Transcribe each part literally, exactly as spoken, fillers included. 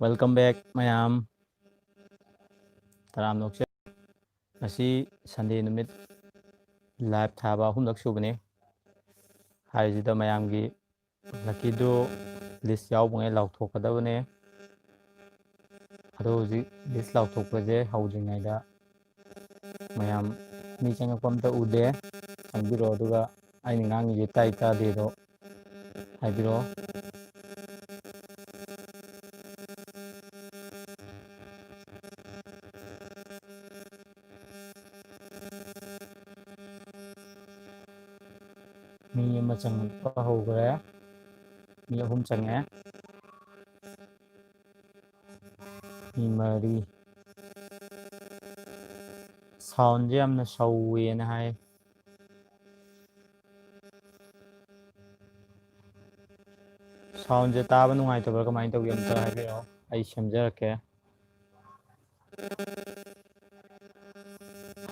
Welcome back, ꯃꯌꯥꯝ꯫ ꯇꯔꯥꯝꯅ ꯑꯣꯛꯆꯔꯤ꯫ ꯉꯁꯤ Sunday ꯅꯨꯃꯤꯠ live ꯊꯥꯕ ꯑꯍꯨꯝꯂꯛ ꯁꯨꯕꯅꯤ꯫ ꯍꯥꯏꯔꯤꯁꯤꯗ ꯃꯌꯥꯝꯒꯤ lucky draw list ꯌꯥꯎꯕꯉꯩ ꯂꯥꯎꯊꯣꯛꯀꯗꯕꯅꯦ꯫ ꯑꯗꯣ ꯍꯧꯖꯤꯛ list ꯂꯥꯎꯊꯣꯛꯄꯁꯦ ꯍꯧꯗ꯭ꯔꯤꯉꯩꯗ ꯃꯌꯥꯝ ꯃꯤ ꯆꯪꯉꯛꯄ ꯑꯝꯇ ꯎꯗꯦ꯫ ꯆꯪꯕꯤꯔꯛꯑꯣ, ꯑꯗꯨꯒ ꯑꯩꯅ ꯉꯥꯡꯉꯤꯁꯦ ꯇꯥꯏ ꯇꯥꯗꯦꯗꯣ ꯍꯥꯏꯕꯤꯔꯛꯑꯣ꯫ ꯃꯤ ꯑꯃ ꯆꯪꯉꯛꯄ ꯍꯧꯈ꯭ꯔꯦ꯫ ꯃꯤ ꯑꯍꯨꯝ ꯆꯪꯉꯦ꯫ ꯃꯤ ꯃꯔꯤ꯫ Soundꯁꯦ ꯌꯥꯝꯅ ꯁꯧꯋꯦꯅ ꯍꯥꯏ꯫ Soundꯁꯦ ꯇꯥꯕ ꯅꯨꯡꯉꯥꯏꯇꯕ꯭ꯔꯥ ꯀꯃꯥꯏꯅ ꯇꯧꯒꯦ ꯑꯝꯇ ꯍꯥꯏꯕꯤꯔꯛꯑꯣ, ꯑꯩ ꯁꯦꯝꯖꯔꯛꯀꯦ꯫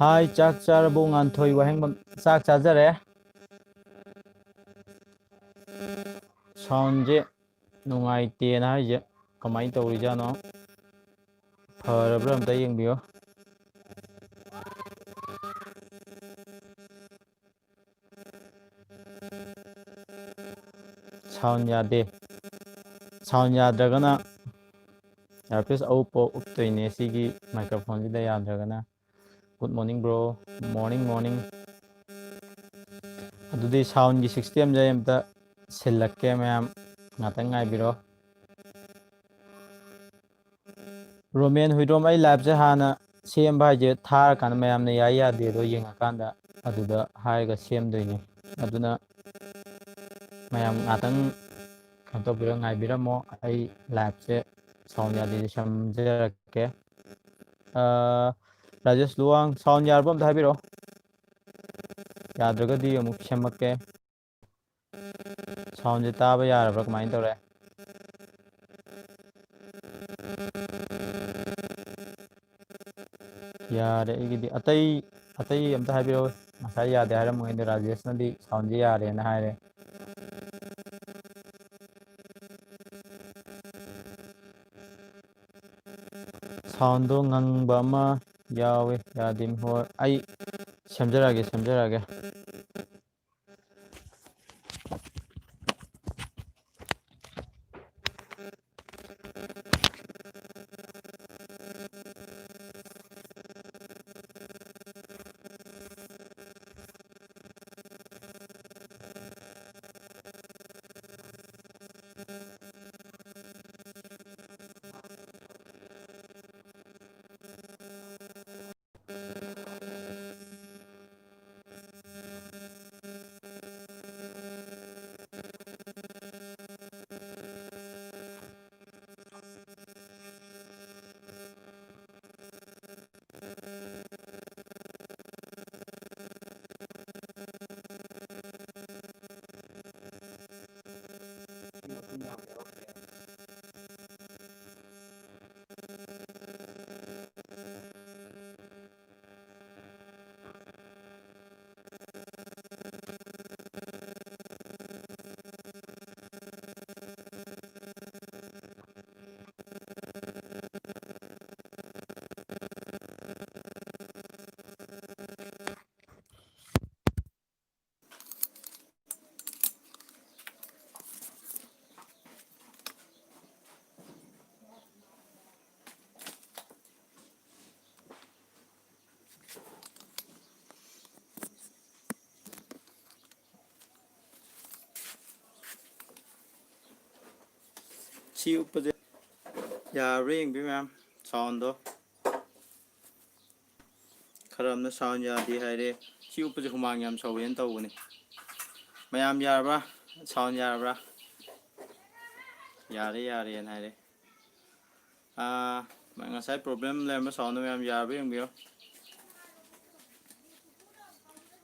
Hi, ꯆꯥꯛ ꯆꯥꯔꯕꯣ? ꯉꯥꯟꯊꯣꯏ ꯋꯥꯍꯦꯡꯕꯝ, ꯆꯥꯛ ꯆꯥꯖꯔꯦ꯫ Soundꯁꯦ ꯅꯨꯡꯉꯥꯏꯇꯦꯅ ꯍꯥꯏꯁꯦ ꯀꯃꯥꯏꯅ ꯇꯧꯔꯤꯖꯥꯠꯅꯣ? ꯐꯔꯕ꯭ꯔꯥ ꯑꯝꯇ ꯌꯦꯡꯕꯤꯌꯣ꯫ Sound ꯌꯥꯗꯦ꯫ Sound ꯌꯥꯗ꯭ꯔꯒꯅ earpiece ꯑꯎꯞꯄ ꯎꯞꯇꯣꯏꯅꯦ ꯁꯤꯒꯤ microphoneꯁꯤꯗ ꯌꯥꯗ꯭ꯔꯒꯅ꯫ Good morning, bro. Morning, morning. ꯑꯗꯨꯗꯤ soundꯒꯤ systemꯁꯦ ꯑꯩ ꯑꯝꯇ ꯁꯤꯜꯂꯛꯀꯦ, ꯃꯌꯥꯝ ꯉꯥꯛꯇꯪ ꯉꯥꯏꯕꯤꯔꯣ꯫ ꯔꯣꯃꯦꯟ ꯍꯨꯏꯗ꯭ꯔꯣꯝ, ꯑꯩ liveꯁꯦ ꯍꯥꯟꯅ ꯁꯦꯝꯕ ꯍꯥꯏꯁꯦ ꯊꯥꯔꯀꯥꯟꯗ ꯃꯌꯥꯝꯅ ꯌꯥꯏ ꯌꯥꯗꯦꯗꯣ ꯌꯦꯡꯉꯀꯥꯟꯗ ꯑꯗꯨꯗ ꯍꯥꯏꯔꯒ ꯁꯦꯝꯗꯣꯏꯅꯦ꯫ ꯑꯗꯨꯅ ꯃꯌꯥꯝ ꯉꯥꯛꯇꯪ ꯀꯩꯅꯣ ꯇꯧꯕꯤꯔꯣ, ꯉꯥꯏꯕꯤꯔꯝꯃꯣ꯫ ꯑꯩ liveꯁꯦ sound ꯌꯥꯗꯦꯗꯤ ꯁꯦꯝꯖꯔꯛꯀꯦ꯫ ꯑꯥ, ꯔꯥꯖꯦꯁ ꯂꯨꯋꯥꯡ, sound ꯌꯥꯔꯕ ꯑꯝꯇ ꯍꯥꯏꯕꯤꯔꯛꯑꯣ꯫ ꯌꯥꯗ꯭ꯔꯒꯗꯤ ꯑꯃꯨꯛ ꯁꯦꯝꯃꯛꯀꯦ꯫ Soundꯁꯦ ꯇꯥꯕ ꯌꯥꯔꯕ꯭ꯔꯥ? ꯀꯃꯥꯏꯅ ꯇꯧꯔꯦ? ꯌꯥꯔꯦ꯫ ꯑꯩꯒꯤꯗꯤ ꯑꯇꯩ, ꯑꯇꯩ ꯑꯝꯇ ꯍꯥꯏꯕꯤꯔꯛꯑꯣ꯫ ꯉꯁꯥꯏ ꯌꯥꯗꯦ ꯍꯥꯏꯔꯝꯃꯣꯏ, ꯑꯗꯣ ꯔꯥꯖꯦꯁꯅꯗꯤ soundꯁꯦ ꯌꯥꯔꯦꯅ ꯍꯥꯏꯔꯦ꯫ ꯁꯥꯎꯟꯗꯣ ꯉꯪꯕ ꯑꯃ ꯌꯥꯎꯋꯦ, ꯌꯥꯗꯦ꯫ ꯍꯣꯏ, ꯑꯩ ꯁꯦꯝꯖꯔꯛꯑꯒꯦ, ꯁꯦꯝꯖꯔꯛꯑꯒꯦ꯫ ꯁꯤ ꯎꯞꯄꯁꯦ ꯌꯥꯔꯕ꯭ꯔꯥ ꯌꯦꯡꯕꯤꯌꯨ ꯃꯌꯥꯝ, ꯁꯥꯎꯟꯗꯣ꯫ ꯈꯔ ꯑꯃꯅ ꯁꯥꯎꯟ ꯌꯥꯗꯦ ꯍꯥꯏꯔꯦ꯫ ꯁꯤ ꯎꯞꯄꯁꯦ ꯍꯨꯃꯥꯡ ꯌꯥꯝ ꯁꯧꯋꯦꯅ ꯇꯧꯕꯅꯤ꯫ ꯃꯌꯥꯝ ꯌꯥꯔꯕ꯭ꯔꯥ? ꯁꯥꯎꯟ ꯌꯥꯔꯕ꯭ꯔꯥ? ꯌꯥꯔꯦ, ꯌꯥꯔꯦꯅ ꯍꯥꯏꯔꯦ꯫ ꯑꯥ, ꯉꯁꯥꯏ ꯄ꯭ꯔꯣꯕ꯭ꯂꯦꯝ ꯂꯩꯔꯝꯕ ꯁꯥꯎꯟꯗꯣ ꯃꯌꯥꯝ ꯌꯥꯔꯕ꯭ꯔꯥ ꯌꯦꯡꯕꯤꯌꯣ꯫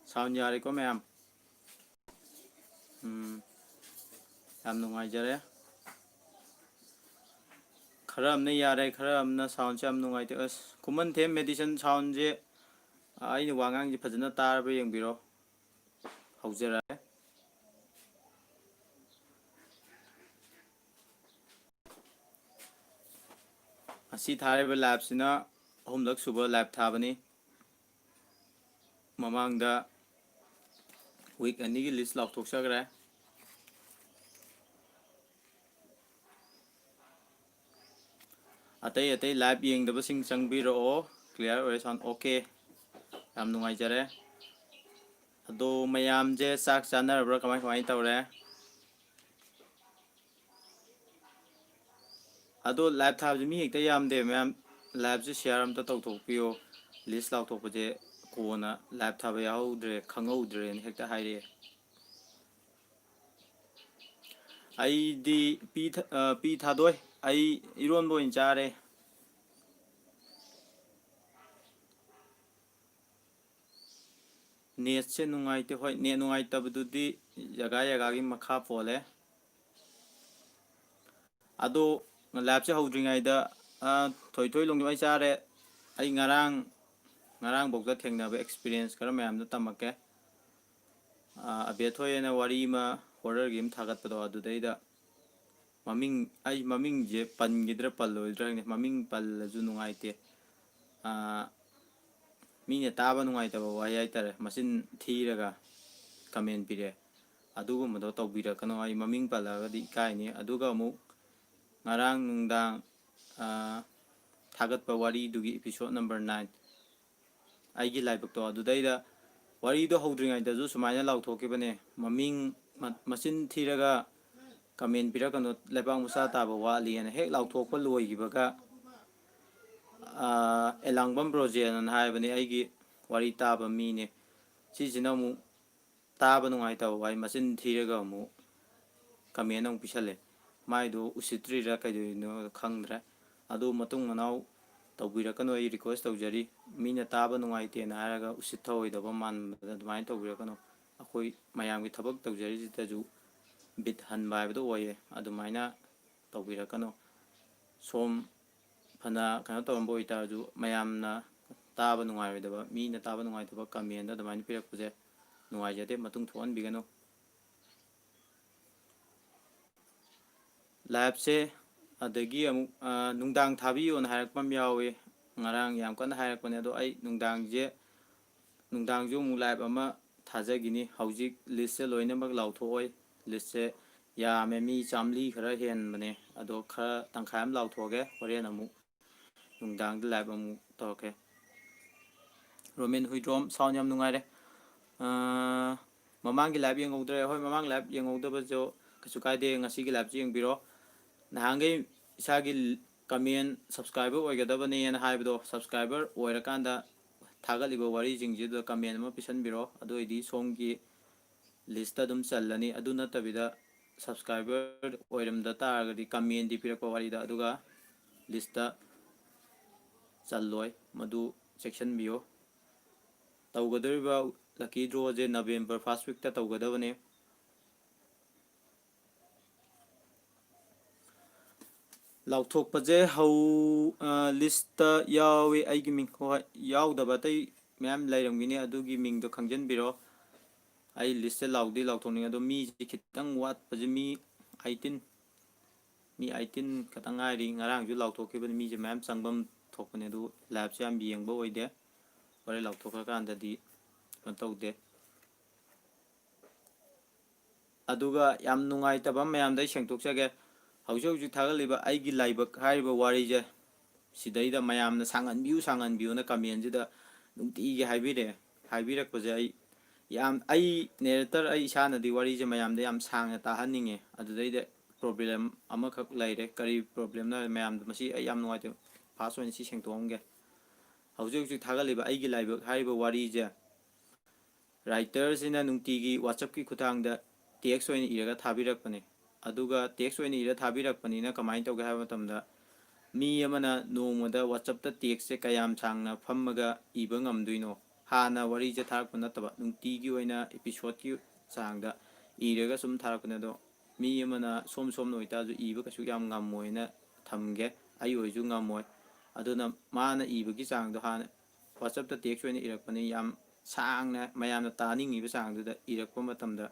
ꯁꯥꯎꯟ ꯌꯥꯔꯦꯀꯣ ꯃꯌꯥꯝ? ꯎꯝ, ꯌꯥꯝ ꯅꯨꯡꯉꯥꯏꯖꯔꯦ꯫ ꯈꯔ ꯑꯃꯅ ꯌꯥꯔꯦ, ꯈꯔ ꯑꯃꯅ ꯁꯥꯎꯟꯁꯦ ꯌꯥꯝ ꯅꯨꯡꯉꯥꯏꯇꯦ꯫ ꯑꯁ, ꯈꯨꯃꯟꯊꯦꯝ ꯃꯦꯗꯤꯁꯟ ꯁꯥꯎꯟꯁꯦ, ꯑ, ꯑꯩꯅ ꯋꯥ ꯉꯥꯡꯁꯦ ꯐꯖꯅ ꯇꯥꯔꯕ ꯌꯦꯡꯕꯤꯔꯣ꯫ ꯍꯧꯖꯔꯛꯑꯦ꯫ ꯉꯁꯤ ꯊꯥꯔꯤꯕ liveꯁꯤꯅ ꯑꯍꯨꯝꯂꯛ ꯁꯨꯕ live ꯊꯥꯕꯅꯤ꯫ ꯃꯃꯥꯡꯗ week ꯑꯅꯤꯒꯤ list ꯂꯥꯎꯊꯣꯛꯆꯈ꯭ꯔꯦ꯫ ꯑꯇꯩ ꯑꯇꯩ live ꯌꯦꯡꯗꯕꯁꯤꯡ ꯆꯪꯕꯤꯔꯛꯑꯣ꯫ Clear ꯑꯣꯏꯔꯦ sound꯫ Okay, ꯌꯥꯝ ꯅꯨꯡꯉꯥꯏꯖꯔꯦ꯫ ꯑꯗꯣ ꯃꯌꯥꯝꯁꯦ ꯆꯥꯛ ꯆꯥꯅꯔꯕ꯭ꯔꯥ? ꯀꯃꯥꯏ ꯀꯃꯥꯏꯅ ꯇꯧꯔꯦ? ꯑꯗꯣ live ꯊꯥꯕꯁꯦ ꯃꯤ ꯍꯦꯛꯇ ꯌꯥꯝꯗꯦ ꯃꯌꯥꯝ꯫ Liveꯁꯦ share ꯑꯝꯇ ꯇꯧꯊꯣꯛꯄꯤꯌꯣ꯫ List ꯂꯥꯎꯊꯣꯛꯄꯁꯦ ꯀꯣꯟꯅ live ꯊꯥꯕ ꯌꯥꯎꯍꯧꯗ꯭ꯔꯦ, ꯈꯪꯍꯧꯗ꯭ꯔꯦꯅ ꯍꯦꯛꯇ ꯍꯥꯏꯔꯛꯑꯦ꯫ ꯑꯩꯗꯤ ꯄꯤ ꯊ-, ꯑ, ꯄꯤ ꯊꯥꯗꯣꯏ꯫ ꯑꯩ ꯏꯔꯣꯟꯕ ꯑꯣꯏꯅ ꯆꯥꯔꯦ꯫ Netꯁꯦ ꯅꯨꯡꯉꯥꯏꯇꯦ꯫ ꯍꯣꯏ, net ꯅꯨꯡꯉꯥꯏꯇꯕꯗꯨꯗꯤ ꯖꯒꯥ ꯖꯒꯥꯒꯤ ꯃꯈꯥ ꯄꯣꯜꯂꯦ꯫ ꯑꯗꯣ liveꯁꯦ ꯍꯧꯗ꯭ꯔꯤꯉꯩꯗ, ꯑ, ꯊꯣꯏꯊꯣꯏ ꯂꯣꯡꯖꯝ ꯑꯩ ꯆꯥꯔꯦ꯫ ꯑꯩ ꯉꯔꯥꯡ, ꯉꯔꯥꯡꯐꯧꯗ ꯊꯦꯡꯅꯕ experience ꯈꯔ ꯃꯌꯥꯝꯗꯣ ꯇꯝꯃꯛꯀꯦ꯫ ꯑ, ꯑꯕꯦꯊꯣꯏ ꯍꯥꯏꯅ ꯋꯥꯔꯤ ꯑꯃ horrorꯒꯤ ꯑꯃ ꯊꯥꯒꯠꯄꯗꯣ, ꯑꯗꯨꯗꯩꯗ ꯃꯃꯤꯡ, ꯑꯩ ꯃꯃꯤꯡꯁꯦ ꯄꯟꯈꯤꯗ꯭ꯔꯥ ꯄꯜꯂꯣꯏꯗ꯭ꯔꯥ ꯈꯪꯗꯦ, ꯃꯃꯤꯡ ꯄꯜꯂꯁꯨ ꯅꯨꯡꯉꯥꯏꯇꯦ꯫ ꯑ, ꯃꯤꯅ ꯇꯥꯕ ꯅꯨꯡꯉꯥꯏꯇꯕ ꯋꯥꯍꯩ ꯍꯥꯏꯇꯥꯔꯦ, ꯃꯆꯤꯟ ꯊꯤꯔꯒ comment ꯄꯤꯔꯛꯑꯦ꯫ ꯑꯗꯨꯒꯨꯝꯕꯗꯣ ꯇꯧꯕꯤꯔꯛꯀꯅꯣ, ꯑꯩ ꯃꯃꯤꯡ ꯄꯜꯂꯛꯑꯒꯗꯤ ꯏꯀꯥꯏꯅꯤ꯫ ꯑꯗꯨꯒ ꯑꯃꯨꯛ ꯉꯔꯥꯡ ꯅꯨꯡꯗꯥꯡ, ꯑ, ꯊꯥꯒꯠꯄ ꯋꯥꯔꯤꯗꯨꯒꯤ episode number nine, ꯑꯩꯒꯤ ꯂꯥꯏꯕꯛꯇꯣ, ꯑꯗꯨꯗꯩꯗ ꯋꯥꯔꯤꯗꯣ ꯍꯧꯗ꯭ꯔꯤꯉꯩꯗꯁꯨ ꯁꯨꯃꯥꯏꯅ ꯂꯥꯎꯊꯣꯛꯈꯤꯕꯅꯦ, ꯃꯃꯤꯡ ꯃ-, ꯃꯆꯤꯟ ꯊꯤꯔꯒ comment ꯄꯤꯔꯛꯀꯅꯨ, ꯂꯩꯕꯥꯛ ꯃꯆꯥ ꯇꯥꯕ ꯋꯥꯠꯂꯤꯅ ꯍꯦꯛ ꯂꯥꯎꯊꯣꯛꯄ ꯂꯣꯏꯈꯤꯕꯒ, ꯑ, ꯑꯦꯂꯥꯡꯕꯝ ꯕ꯭ꯔꯣꯖꯦꯟ ꯑꯅ ꯍꯥꯏꯕꯅꯦ, ꯑꯩꯒꯤ ꯋꯥꯔꯤ ꯇꯥꯕ ꯃꯤꯅꯦ꯫ ꯁꯤꯁꯤꯅ ꯑꯃꯨꯛ ꯇꯥꯕ ꯅꯨꯡꯉꯥꯏꯇꯕ ꯋꯥꯍꯩ ꯃꯆꯤꯟ ꯊꯤꯔꯒ ꯑꯃꯨꯛ comment ꯑꯃꯨꯛ ꯄꯤꯁꯜꯂꯦ꯫ ꯃꯥꯏꯗꯣ ꯎꯁꯤꯠꯇ꯭ꯔꯤꯔꯥ ꯀꯩꯗꯧꯔꯤꯅꯣ ꯈꯪꯗ꯭ꯔꯦ꯫ ꯑꯗꯨ ꯃꯇꯨꯡ ꯃꯅꯥꯎ ꯇꯧꯕꯤꯔꯛꯀꯅꯨ, ꯑꯩ request ꯇꯧꯖꯔꯤ꯫ ꯃꯤꯅ ꯇꯥꯕ ꯅꯨꯡꯉꯥꯏꯇꯦꯅ ꯍꯥꯏꯔꯒ ꯎꯁꯤꯠ ꯊꯑꯣꯏꯗꯕ ꯃꯥꯟꯕꯗ ꯑꯗꯨꯃꯥꯏꯅ ꯇꯧꯕꯤꯔꯛꯀꯅꯨ꯫ ꯑꯩꯈꯣꯏ ꯃꯌꯥꯝꯒꯤ ꯊꯕꯛ ꯇꯧꯖꯔꯤꯁꯤꯗꯁꯨ ꯕꯤꯠ ꯍꯟꯕ ꯍꯥꯏꯕꯗꯣ ꯑꯣꯏꯌꯦ꯫ ꯑꯗꯨꯃꯥꯏꯅ ꯇꯧꯕꯤꯔꯛꯀꯅꯨ꯫ ꯁꯣꯝ ꯐꯅ ꯀꯩꯅꯣ ꯇꯧꯔꯝꯕ ꯑꯣꯏꯇꯥꯔꯁꯨ, ꯃꯌꯥꯝꯅ ꯇꯥꯕ ꯅꯨꯡꯉꯥꯏꯔꯣꯏꯗꯕ, ꯃꯤꯅ ꯇꯥꯕ ꯅꯨꯡꯉꯥꯏꯇꯕ comment ꯑꯗꯨꯃꯥꯏꯅ ꯄꯤꯔꯛꯄꯁꯦ ꯅꯨꯡꯉꯥꯏꯖꯗꯦ, ꯃꯇꯨꯡ ꯊꯣꯛꯍꯟꯕꯤꯒꯅꯨ꯫ Liveꯁꯦ ꯑꯗꯒꯤ ꯑꯃꯨꯛ, ꯑ, ꯅꯨꯡꯗꯥꯡ ꯊꯥꯕꯤꯌꯣꯅ ꯍꯥꯏꯔꯛꯄ ꯑꯃ ꯌꯥꯎꯋꯦ꯫ ꯉꯔꯥꯡ ꯌꯥꯝ ꯀꯟꯅ ꯍꯥꯏꯔꯛꯄꯅꯦ, ꯑꯗꯣ ꯑꯩ ꯅꯨꯡꯗꯥꯡꯁꯦ, ꯅꯨꯡꯗꯥꯡꯁꯨ ꯑꯃꯨꯛ live ꯑꯃ ꯊꯥꯖꯈꯤꯅꯤ꯫ ꯍꯧꯖꯤꯛ listꯁꯦ ꯂꯣꯏꯅꯃꯛ ꯂꯥꯎꯊꯣꯛꯑꯣꯏ꯫ Listꯁꯦ ꯌꯥꯝꯃꯦ, ꯃꯤ ꯆꯥꯝꯃꯔꯤ ꯈꯔ ꯍꯦꯟꯕꯅꯦ꯫ ꯑꯗꯣ ꯈꯔ ꯇꯪꯈꯥꯏ ꯑꯃ ꯂꯥꯎꯊꯣꯛꯑꯒꯦ, ꯍꯣꯔꯦꯟ ꯑꯃꯨꯛ ꯅꯨꯡꯗꯥꯡꯗ live ꯑꯃꯨꯛ ꯇꯧꯔꯛꯀꯦ꯫ ꯔꯣꯃꯦꯟ ꯍꯨꯏꯗ꯭ꯔꯣꯝ, sound ꯌꯥꯝ ꯅꯨꯡꯉꯥꯏꯔꯦ꯫ ꯑꯥ, ꯃꯃꯥꯡꯒꯤ live ꯌꯦꯡꯍꯧꯗ꯭ꯔꯦ꯫ ꯍꯣꯏ, ꯃꯃꯥꯡ live ꯌꯦꯡꯍꯧꯗꯕꯁꯨ ꯀꯩꯁꯨ ꯀꯥꯏꯗꯦ, ꯉꯁꯤꯒꯤ liveꯁꯤ ꯌꯦꯡꯕꯤꯔꯣ꯫ ꯅꯍꯥꯟꯈꯩ ꯏꯁꯥꯒꯤ comment subscriber ꯑꯣꯏꯒꯗꯕꯅꯦꯅ ꯍꯥꯏꯕꯗꯣ, subscriber ꯑꯣꯏꯔꯀꯥꯟꯗ ꯊꯥꯒꯠꯂꯤꯕ ꯋꯥꯔꯤꯁꯤꯡꯁꯤꯗ comment ꯑꯃ ꯄꯤꯁꯟꯕꯤꯔꯣ꯫ ꯑꯗꯨ ꯑꯣꯏꯗꯤ ꯁꯣꯝꯒꯤ listꯇ ꯑꯗꯨꯝ ꯆꯜꯂꯅꯤ꯫ ꯑꯗꯨ ꯅꯠꯇꯕꯤꯗ subscriber ꯑꯣꯏꯔꯝꯗ ꯇꯥꯔꯒꯗꯤ commentꯗꯤ ꯄꯤꯔꯛꯄ ꯋꯥꯔꯤꯗ, ꯑꯗꯨꯒ listꯇ ꯆꯜꯂꯣꯏ꯫ ꯃꯗꯨ ꯆꯦꯛꯁꯤꯟꯕꯤꯌꯨ꯫ ꯇꯧꯒꯗꯧꯔꯤꯕ lucky drawꯁꯦ November first weekꯇ ꯇꯧꯒꯗꯕꯅꯦ꯫ ꯂꯥꯎꯊꯣꯛꯄꯁꯦ ꯍꯧ-, ꯑ, listꯇ ꯌꯥꯎꯏ ꯑꯩꯒꯤ ꯃꯤꯡ꯫ ꯍꯣꯏ, ꯌꯥꯎꯗꯕ ꯑꯇꯩ ꯃꯌꯥꯝ ꯂꯩꯔꯝꯒꯅꯤ, ꯑꯗꯨꯒꯤ ꯃꯤꯡꯗꯣ ꯈꯪꯖꯤꯟꯕꯤꯔꯣ꯫ ꯑꯩ listꯁꯦ ꯂꯥꯎꯗꯤ ꯂꯥꯎꯊꯣꯛꯅꯤꯡꯉꯦ, ꯑꯗꯣ ꯃꯤꯁꯦ ꯈꯤꯇꯪ ꯋꯥꯠꯄꯁꯦ, ꯃꯤ eighteen, ꯃꯤ eighteen ꯈꯛꯇꯪ ꯉꯥꯏꯔꯤ꯫ ꯉꯔꯥꯡꯁꯨ ꯂꯥꯎꯊꯣꯛꯈꯤꯕꯅꯤ, ꯃꯤꯁꯦ ꯃꯌꯥꯝ ꯆꯪꯐꯝ ꯊꯣꯛꯄꯅꯦ, ꯑꯗꯨ liveꯁꯦ ꯌꯥꯝ ꯌꯦꯡꯕ ꯑꯣꯏꯗꯦ꯫ ꯍꯣꯔꯦꯟ ꯂꯥꯎꯊꯣꯛꯈ꯭ꯔꯀꯥꯟꯗꯗꯤ ꯀꯩꯅꯣ ꯇꯧꯗꯦ꯫ ꯑꯗꯨꯒ ꯌꯥꯝ ꯅꯨꯡꯉꯥꯏꯇꯕ ꯑꯃ ꯃꯌꯥꯝꯗ ꯑꯩ ꯁꯦꯡꯗꯣꯛꯆꯒꯦ꯫ ꯍꯧꯖꯤꯛ ꯍꯧꯖꯤꯛ ꯊꯥꯒꯠꯂꯤꯕ ꯑꯩꯒꯤ ꯂꯥꯏꯕꯛ ꯍꯥꯏꯔꯤꯕ ꯋꯥꯔꯤꯁꯦ, ꯁꯤꯗꯩꯗ ꯃꯌꯥꯝꯅ ꯁꯥꯡꯍꯟꯕꯤꯌꯨ, ꯁꯥꯡꯍꯟꯕꯤꯌꯨꯅ commentꯁꯤꯗ ꯅꯨꯡꯇꯤꯒꯤ ꯍꯥꯏꯕꯤꯔꯛꯑꯦ꯫ ꯍꯥꯏꯕꯤꯔꯛꯄꯁꯦ ꯑꯩ ꯌꯥꯝ, ꯑꯩ narrator, ꯑꯩ ꯏꯁꯥꯅꯗꯤ ꯋꯥꯔꯤꯁꯦ ꯃꯌꯥꯝꯗ ꯌꯥꯝ ꯁꯥꯡꯅ ꯇꯥꯍꯟꯅꯤꯡꯉꯦ꯫ ꯑꯗꯨꯗꯩꯗ problem ꯑꯃꯈꯛ ꯂꯩꯔꯦ꯫ ꯀꯔꯤ problemꯅꯣ ꯍꯥꯏꯔ, ꯃꯌꯥꯝꯗ ꯃꯁꯤ ꯑꯩ ꯌꯥꯝ ꯅꯨꯡꯉꯥꯏꯇꯦ꯫ First ꯑꯣꯏꯅ ꯁꯤ ꯁꯦꯡꯗꯣꯛꯑꯝꯒꯦ꯫ ꯍꯧꯖꯤꯛ ꯍꯧꯖꯤꯛ ꯊꯥꯒꯠꯂꯤꯕ ꯑꯩꯒꯤ ꯂꯥꯏꯕꯛ ꯍꯥꯏꯔꯤꯕ ꯋꯥꯔꯤꯁꯦ writerꯁꯤꯅ ꯅꯨꯡꯇꯤꯒꯤ WhatsAppꯀꯤ ꯈꯨꯠꯊꯥꯡꯗ text ꯑꯣꯏꯅ ꯏꯔꯒ ꯊꯥꯕꯤꯔꯛꯄꯅꯦ꯫ ꯑꯗꯨꯒ text ꯑꯣꯏꯅ ꯏꯔ ꯊꯥꯕꯤꯔꯛꯄꯅꯤꯅ ꯀꯃꯥꯏꯅ ꯇꯧꯒꯦ ꯍꯥꯏꯕ ꯃꯇꯝꯗ, ꯃꯤ ꯑꯃꯅ ꯅꯣꯡꯃꯗ WhatsAppꯇ textꯁꯦ ꯀꯌꯥꯝ ꯁꯥꯡꯅ ꯐꯝꯃꯒ ꯏꯕ ꯉꯝꯗꯣꯏꯅꯣ? ꯍꯥꯟꯅ ꯋꯥꯔꯤꯁꯦ ꯊꯥꯔꯛꯄ ꯅꯠꯇꯕ, ꯅꯨꯡꯇꯤꯒꯤ ꯑꯣꯏꯅ episodeꯀꯤ ꯆꯥꯡꯗ ꯏꯔꯒ ꯁꯨꯝ ꯊꯥꯔꯛꯄꯅꯦ꯫ ꯑꯗꯣ ꯃꯤ ꯑꯃꯅ ꯁꯣꯝ ꯁꯣꯝꯅ ꯑꯣꯏꯇꯥꯔꯁꯨ ꯏꯕ ꯀꯩꯁꯨ ꯌꯥꯝ ꯉꯝꯃꯣꯏꯅ ꯊꯝꯒꯦ, ꯑꯩ ꯑꯣꯏꯁꯨ ꯉꯝꯃꯣꯏ꯫ ꯑꯗꯨꯅ ꯃꯥꯅ ꯏꯕꯒꯤ ꯆꯥꯡꯗꯣ ꯍꯥꯟꯅ WhatsAppꯇ text ꯑꯣꯏꯅ ꯏꯔꯛꯄꯅꯤ꯫ ꯌꯥꯝ ꯁꯥꯡꯅ ꯃꯌꯥꯝꯅ ꯇꯥꯅꯤꯡꯉꯤꯕ ꯆꯥꯡꯗꯨꯗ ꯏꯔꯛꯄ ꯃꯇꯝꯗ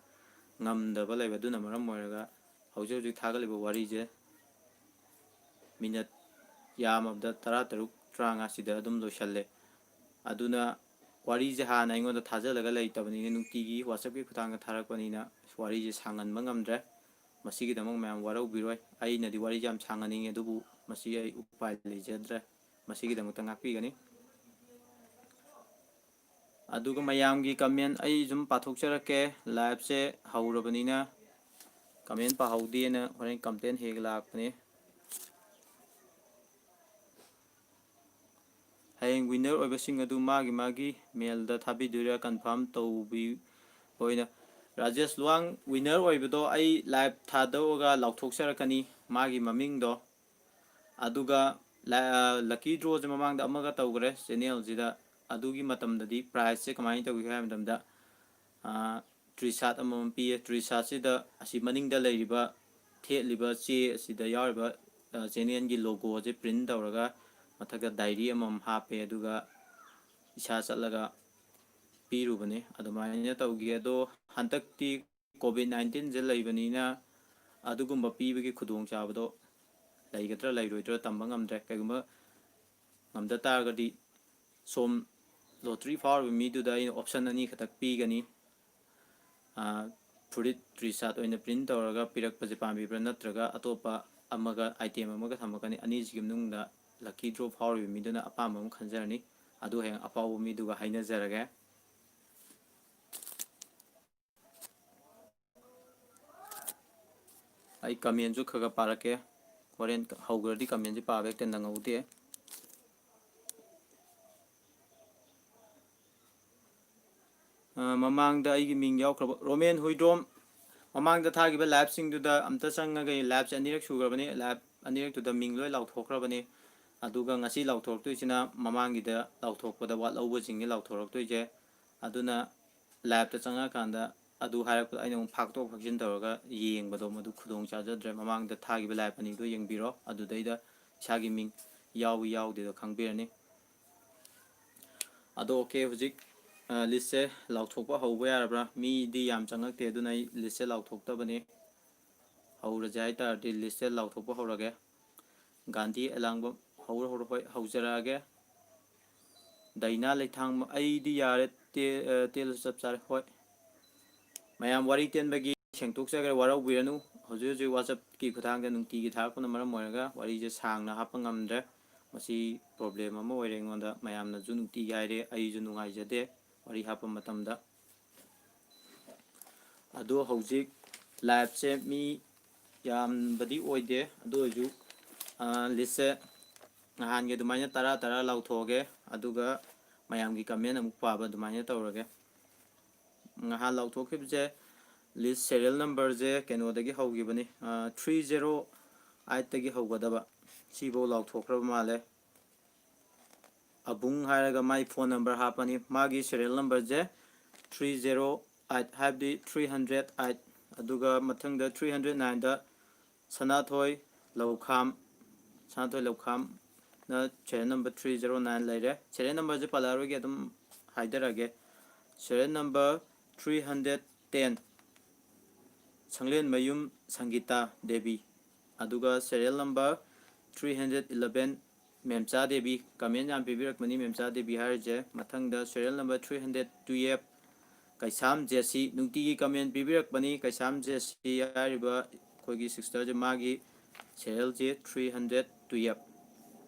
ꯉꯝꯗꯕ ꯂꯩꯕ꯫ ꯑꯗꯨꯅ ꯃꯔꯝ ꯑꯣꯏꯔꯒ ꯍꯧꯖꯤꯛ ꯍꯧꯖꯤꯛ ꯊꯥꯒꯠꯂꯤꯕ ꯋꯥꯔꯤꯁꯦ ꯃꯤꯅꯠ ꯌꯥꯝꯃꯕꯗ ꯇꯔꯥꯇꯔꯨꯛ, ꯇꯔꯥꯃꯉꯥꯁꯤꯗ ꯑꯗꯨꯝ ꯂꯣꯏꯁꯜꯂꯦ꯫ ꯑꯗꯨꯅ ꯋꯥꯔꯤꯁꯦ ꯍꯥꯟꯅ ꯑꯩꯉꯣꯟꯗ ꯊꯥꯖꯤꯜꯂꯒ ꯂꯩꯇꯕꯅꯤꯅ, ꯅꯨꯡꯇꯤꯒꯤ WhatsApp-ꯀꯤ ꯈꯨꯠꯊꯥꯡꯗ ꯊꯥꯔꯛꯄꯅꯤꯅ, ꯋꯥꯔꯤꯁꯦ ꯁꯥꯡꯍꯟꯕ ꯉꯝꯗ꯭ꯔꯦ꯫ ꯃꯁꯤꯒꯤꯗꯃꯛ ꯃꯌꯥꯝ ꯋꯥꯔꯧꯕꯤꯔꯣꯏ꯫ ꯑꯩꯅꯗꯤ ꯋꯥꯔꯤꯁꯦ ꯌꯥꯝ ꯁꯥꯡꯍꯟꯅꯤꯡꯉꯤ, ꯑꯗꯨꯕꯨ ꯃꯁꯤ ꯑꯩ ꯎꯄꯥꯏ ꯂꯩꯖꯗ꯭ꯔꯦ꯫ ꯃꯁꯤꯒꯤꯗꯃꯛꯇ ꯉꯥꯛꯄꯤꯒꯅꯤ꯫ ꯑꯗꯨꯒ ꯃꯌꯥꯝꯒꯤ comment ꯑꯩ ꯁꯨꯝ ꯄꯥꯊꯣꯛꯆꯔꯛꯀꯦ꯫ Live-ꯁꯦ ꯍꯧꯔꯕꯅꯤꯅ comment ꯄꯥꯍꯧꯗꯦꯅ ꯍꯣꯔꯦꯟ complain ꯍꯦꯛ ꯂꯥꯛꯄꯅꯦ꯫ ꯍꯌꯦꯡ winner ꯑꯣꯏꯕꯁꯤꯡ ꯑꯗꯨ ꯃꯥꯒꯤ ꯃꯥꯒꯤ mail-ꯗ ꯊꯥꯕꯤꯗꯣꯏꯔꯥ? Confirm ꯇꯧꯕꯤ ꯑꯣꯏꯅ꯫ ꯔꯥꯖꯦꯁ ꯂꯨꯋꯥꯡ winner ꯑꯣꯏꯕꯗꯣ ꯑꯩ live ꯊꯥꯗꯣꯛꯑꯒ ꯂꯥꯎꯊꯣꯛꯆꯔꯛꯀꯅꯤ, ꯃꯥꯒꯤ ꯃꯃꯤꯡꯗꯣ꯫ ꯑꯗꯨꯒ ꯂ-, lucky draw-ꯁꯦ ꯃꯃꯥꯡꯗ ꯑꯃꯒ ꯇꯧꯈ꯭ꯔꯦ channel-ꯁꯤꯗ꯫ ꯑꯗꯨꯒꯤ ꯃꯇꯝꯗꯗꯤ prize-ꯁꯦ ꯀꯃꯥꯏꯅ ꯇꯧꯒꯦ ꯍꯥꯏꯕ ꯃꯇꯝꯗ, ꯑꯥ, T-shirt ꯑꯃꯃꯝ ꯄꯤꯌꯦ꯫ T-shirt-ꯁꯤꯗ ꯑꯁꯤ ꯃꯅꯤꯡꯗ ꯂꯩꯔꯤꯕ, ꯊꯦꯠꯂꯤꯕ ꯆꯦ ꯑꯁꯤꯗ ꯌꯥꯎꯔꯤꯕ, ꯑ, channel-ꯒꯤ logo-ꯁꯦ print ꯇꯧꯔꯒ ꯃꯊꯛꯇ diary ꯑꯃꯃꯝ ꯍꯥꯞꯄꯦ, ꯑꯗꯨꯒ ꯏꯁꯥ ꯆꯠꯂꯒ ꯄꯤꯔꯨꯕꯅꯦ꯫ ꯑꯗꯨꯃꯥꯏꯅ ꯇꯧꯈꯤ꯫ ꯑꯗꯣ ꯍꯟꯗꯛꯇꯤ COVID nineteen-ꯁꯦ ꯂꯩꯕꯅꯤꯅ ꯑꯗꯨꯒꯨꯝꯕ ꯄꯤꯕꯒꯤ ꯈꯨꯗꯣꯡꯆꯥꯕꯗꯣ ꯂꯩꯒꯗ꯭ꯔꯥ ꯂꯩꯔꯣꯏꯗ꯭ꯔꯥ ꯇꯝꯕ ꯉꯝꯗ꯭ꯔꯦ꯫ ꯀꯩꯒꯨꯝꯕ ꯉꯝꯗ ꯇꯥꯔꯒꯗꯤ ꯁꯣꯝ lottery ꯐꯥꯎꯔꯤꯕ ꯃꯤꯗꯨꯗ ꯑꯩꯅ option ꯑꯅꯤ ꯈꯛꯇ ꯄꯤꯒꯅꯤ꯫ ꯑꯥ, ꯐꯨꯔꯤꯠ T-shirt ꯑꯣꯏꯅ print ꯇꯧꯔꯒ ꯄꯤꯔꯛꯄꯁꯦ ꯄꯥꯝꯕꯤꯕ꯭ꯔꯥ, ꯅꯠꯇ꯭ꯔꯒ ꯑꯇꯣꯞꯄ ꯑꯃꯒ, item ꯑꯃꯒ ꯊꯝꯃꯛꯀꯅꯤ? ꯑꯅꯤꯁꯤꯒꯤ ꯃꯅꯨꯡꯗ lucky draw ꯐꯥꯎꯔꯤꯕ ꯃꯤꯗꯨꯅ ꯑꯄꯥꯝꯕ ꯑꯃ ꯈꯟꯖꯔꯅꯤ꯫ ꯑꯗꯨ ꯍꯌꯦꯡ ꯑꯐꯥꯎꯕ ꯃꯤꯗꯨꯒ ꯍꯥꯏꯅꯖꯔꯒꯦ꯫ ꯑꯩ comment-ꯁꯨ ꯈꯔ ꯈꯔ ꯄꯥꯔꯛꯀꯦ꯫ ꯍꯣꯔꯦꯟ ꯍꯧꯈ꯭ꯔꯗꯤ comment-ꯁꯦ ꯄꯥꯕ ꯍꯦꯛꯇ ꯅꯪꯍꯧꯗꯦ꯫ ꯑ, ꯃꯃꯥꯡꯗ ꯑꯩꯒꯤ ꯃꯤꯡ ꯌꯥꯎꯈ꯭ꯔꯕ ꯔꯣꯃꯦꯟ ꯍꯨꯏꯗ꯭ꯔꯣꯝ, ꯃꯃꯥꯡꯗ ꯊꯥꯈꯤꯕ live-ꯁꯤꯡꯗꯨꯗ ꯑꯝꯇ ꯆꯪꯉꯒ, live-ꯁꯦ ꯑꯅꯤꯔꯛ ꯁꯨꯈ꯭ꯔꯕꯅꯤ, live ꯑꯅꯤꯔꯛꯇꯨꯗ ꯃꯤꯡ ꯂꯣꯏ ꯂꯥꯎꯊꯣꯛꯈ꯭ꯔꯕꯅꯤ꯫ ꯑꯗꯨꯒ ꯉꯁꯤ ꯂꯥꯎꯊꯣꯔꯛꯇꯣꯏꯁꯤꯅ ꯃꯃꯥꯡꯒꯤꯗ ꯂꯥꯎꯊꯣꯛꯄꯗ ꯋꯥꯠꯍꯧꯕꯁꯤꯡꯅꯤ ꯂꯥꯎꯊꯣꯔꯛꯇꯣꯏꯁꯦ꯫ ꯑꯗꯨꯅ live-ꯇ ꯆꯪꯉꯀꯥꯟꯗ ꯑꯗꯨ ꯍꯥꯏꯔꯛꯄꯗ ꯑꯩꯅ ꯑꯃꯨꯛ ꯐꯥꯛꯇꯣꯛ ꯐꯥꯛꯆꯤꯟ ꯇꯧꯔꯒ ꯌꯦꯡꯕꯗꯣ ꯃꯗꯨ ꯈꯨꯗꯣꯡ ꯆꯥꯖꯗ꯭ꯔꯦ꯫ ꯃꯃꯥꯡꯗ ꯊꯥꯈꯤꯕ live ꯑꯅꯤꯗꯣ ꯌꯦꯡꯕꯤꯔꯣ, ꯑꯗꯨꯗꯩꯗ ꯏꯁꯥꯒꯤ ꯃꯤꯡ ꯌꯥꯎꯏ ꯌꯥꯎꯗꯦꯗꯣ ꯈꯪꯕꯤꯔꯅꯤ꯫ ꯑꯗꯣ okay, ꯍꯧꯖꯤꯛ, ꯑ, list-ꯁꯦ ꯂꯥꯎꯊꯣꯛꯄ ꯍꯧꯕ ꯌꯥꯔꯕ꯭ꯔꯥ? ꯃꯤꯗꯤ ꯌꯥꯝ ꯆꯪꯉꯛꯇꯦ, ꯑꯗꯨꯅ ꯑꯩ list-ꯁꯦ ꯂꯥꯎꯊꯣꯛꯇꯕꯅꯤ꯫ ꯍꯧꯔꯁꯦ ꯍꯥꯏꯇꯥꯔꯗꯤ list-ꯁꯦ ꯂꯥꯎꯊꯣꯛꯄ ꯍꯧꯔꯒꯦ꯫ ꯒꯥꯟꯙꯤ ꯑꯦꯂꯥꯡꯕꯝ꯫ ꯍꯧꯔꯣ, ꯍꯧꯔꯣ꯫ ꯍꯣꯏ, ꯍꯧꯖꯔꯛꯑꯒꯦ꯫ ꯗꯥꯏꯅꯥ ꯂꯩꯊꯥꯡꯕꯝ, ꯑꯩꯗꯤ ꯌꯥꯔꯦ, ꯇꯦ-, ꯑ, ꯇꯦꯜꯂꯁꯨ ꯆꯞ ꯆꯥꯔꯦ꯫ ꯍꯣꯏ꯫ ꯃꯌꯥꯝ ꯋꯥꯔꯤ ꯇꯦꯟꯕꯒꯤ ꯁꯦꯡꯗꯣꯛꯆꯈ꯭ꯔꯦ, ꯋꯥꯔꯧꯕꯤꯔꯅꯨ꯫ ꯍꯧꯖꯤꯛ ꯍꯧꯖꯤꯛ WhatsApp-ꯀꯤ ꯈꯨꯠꯊꯥꯡꯗ ꯅꯨꯡꯇꯤꯒꯤ ꯊꯥꯔꯛꯄꯅ ꯃꯔꯝ ꯑꯣꯏꯔꯒ ꯋꯥꯔꯤꯁꯦ ꯁꯥꯡꯅ ꯍꯥꯞꯄ ꯉꯝꯗ꯭ꯔꯦ꯫ ꯃꯁꯤ problem ꯑꯃ ꯑꯣꯏꯔꯦ ꯑꯩꯉꯣꯟꯗ꯫ ꯃꯌꯥꯝꯅꯁꯨ ꯅꯨꯡꯇꯤꯒꯤ ꯍꯥꯏꯔꯦ, ꯑꯩꯁꯨ ꯅꯨꯡꯉꯥꯏꯖꯗꯦ ꯋꯥꯔꯤ ꯍꯥꯞꯄ ꯃꯇꯝꯗ꯫ ꯑꯗꯣ ꯍꯧꯖꯤꯛ live-ꯁꯦ ꯃꯤ ꯌꯥꯝꯕꯗꯤ ꯑꯣꯏꯗꯦ, ꯑꯗꯨ ꯑꯣꯏꯔꯁꯨ, ꯑ, list-ꯁꯦ ꯅꯍꯥꯟꯒꯤ ꯑꯗꯨꯃꯥꯏꯅ ꯇꯔꯥ ꯇꯔꯥ ꯂꯥꯎꯊꯣꯛꯑꯒꯦ, ꯑꯗꯨꯒ ꯃꯌꯥꯝꯒꯤ comment ꯑꯃꯨꯛ ꯄꯥꯕ ꯑꯗꯨꯃꯥꯏꯅ ꯇꯧꯔꯒꯦ꯫ ꯅꯍꯥꯟ ꯂꯥꯎꯊꯣꯛꯈꯤꯕꯁꯦ list serial number-ꯁꯦ ꯀꯩꯅꯣꯗꯒꯤ ꯍꯧꯈꯤꯕꯅꯤ, ꯑ, three zero eight-ꯇꯒꯤ ꯍꯧꯒꯗꯕ, ꯁꯤꯐꯧ ꯂꯥꯎꯊꯣꯛꯈ꯭ꯔꯕ ꯃꯥꯜꯂꯦ꯫ ꯑꯕꯨꯡ ꯍꯥꯏꯔꯒ ꯃꯥꯏ phone number ꯍꯥꯞꯄꯅꯤ꯫ ꯃꯥꯒꯤ serial number-ꯁꯦ three zero eight, ꯍꯥꯏꯕꯗꯤ three hundred eight꯫ ꯑꯗꯨꯒ ꯃꯊꯪꯗ three hundred nine-ꯗ ꯁꯅꯥꯊꯣꯏ ꯂꯧꯈꯥꯝ, ꯁꯅꯥꯊꯣꯏ ꯂꯧꯈꯥꯝꯅ serial number three zero nine ꯂꯩꯔꯦ꯫ Serial number-ꯁꯦ ꯄꯜꯂꯛꯑꯔꯣꯏꯒꯦ, ꯑꯗꯨꯝ ꯍꯥꯏꯖꯔꯛꯑꯒꯦ꯫ Serial number three hundred ten, ꯁꯪꯂꯦꯟꯃꯌꯨꯝ ꯁꯪꯒꯤꯇꯥ Devi. ꯑꯗꯨꯒ serial number three hundred eleven, ꯃꯦꯝꯆꯥ Devi. Comment ꯌꯥꯝ ꯄꯤꯕꯤꯔꯛꯄꯅꯤ ꯃꯦꯝꯆꯥ ꯗꯦꯕꯤ ꯍꯥꯏꯔꯤꯁꯦ꯫ ꯃꯊꯪꯗ serial number three hundred twelve, ꯀꯩꯁꯥꯝ ꯖꯦꯁꯤ꯫ ꯅꯨꯡꯇꯤꯒꯤ comment ꯄꯤꯕꯤꯔꯛꯄꯅꯤ ꯀꯩꯁꯥꯝ ꯖꯦꯁꯤ ꯍꯥꯏꯔꯤꯕ ꯑꯩꯈꯣꯏꯒꯤ sister-ꯁꯦ꯫ ꯃꯥꯒꯤ serial-ꯁꯦ three hundred twelve꯫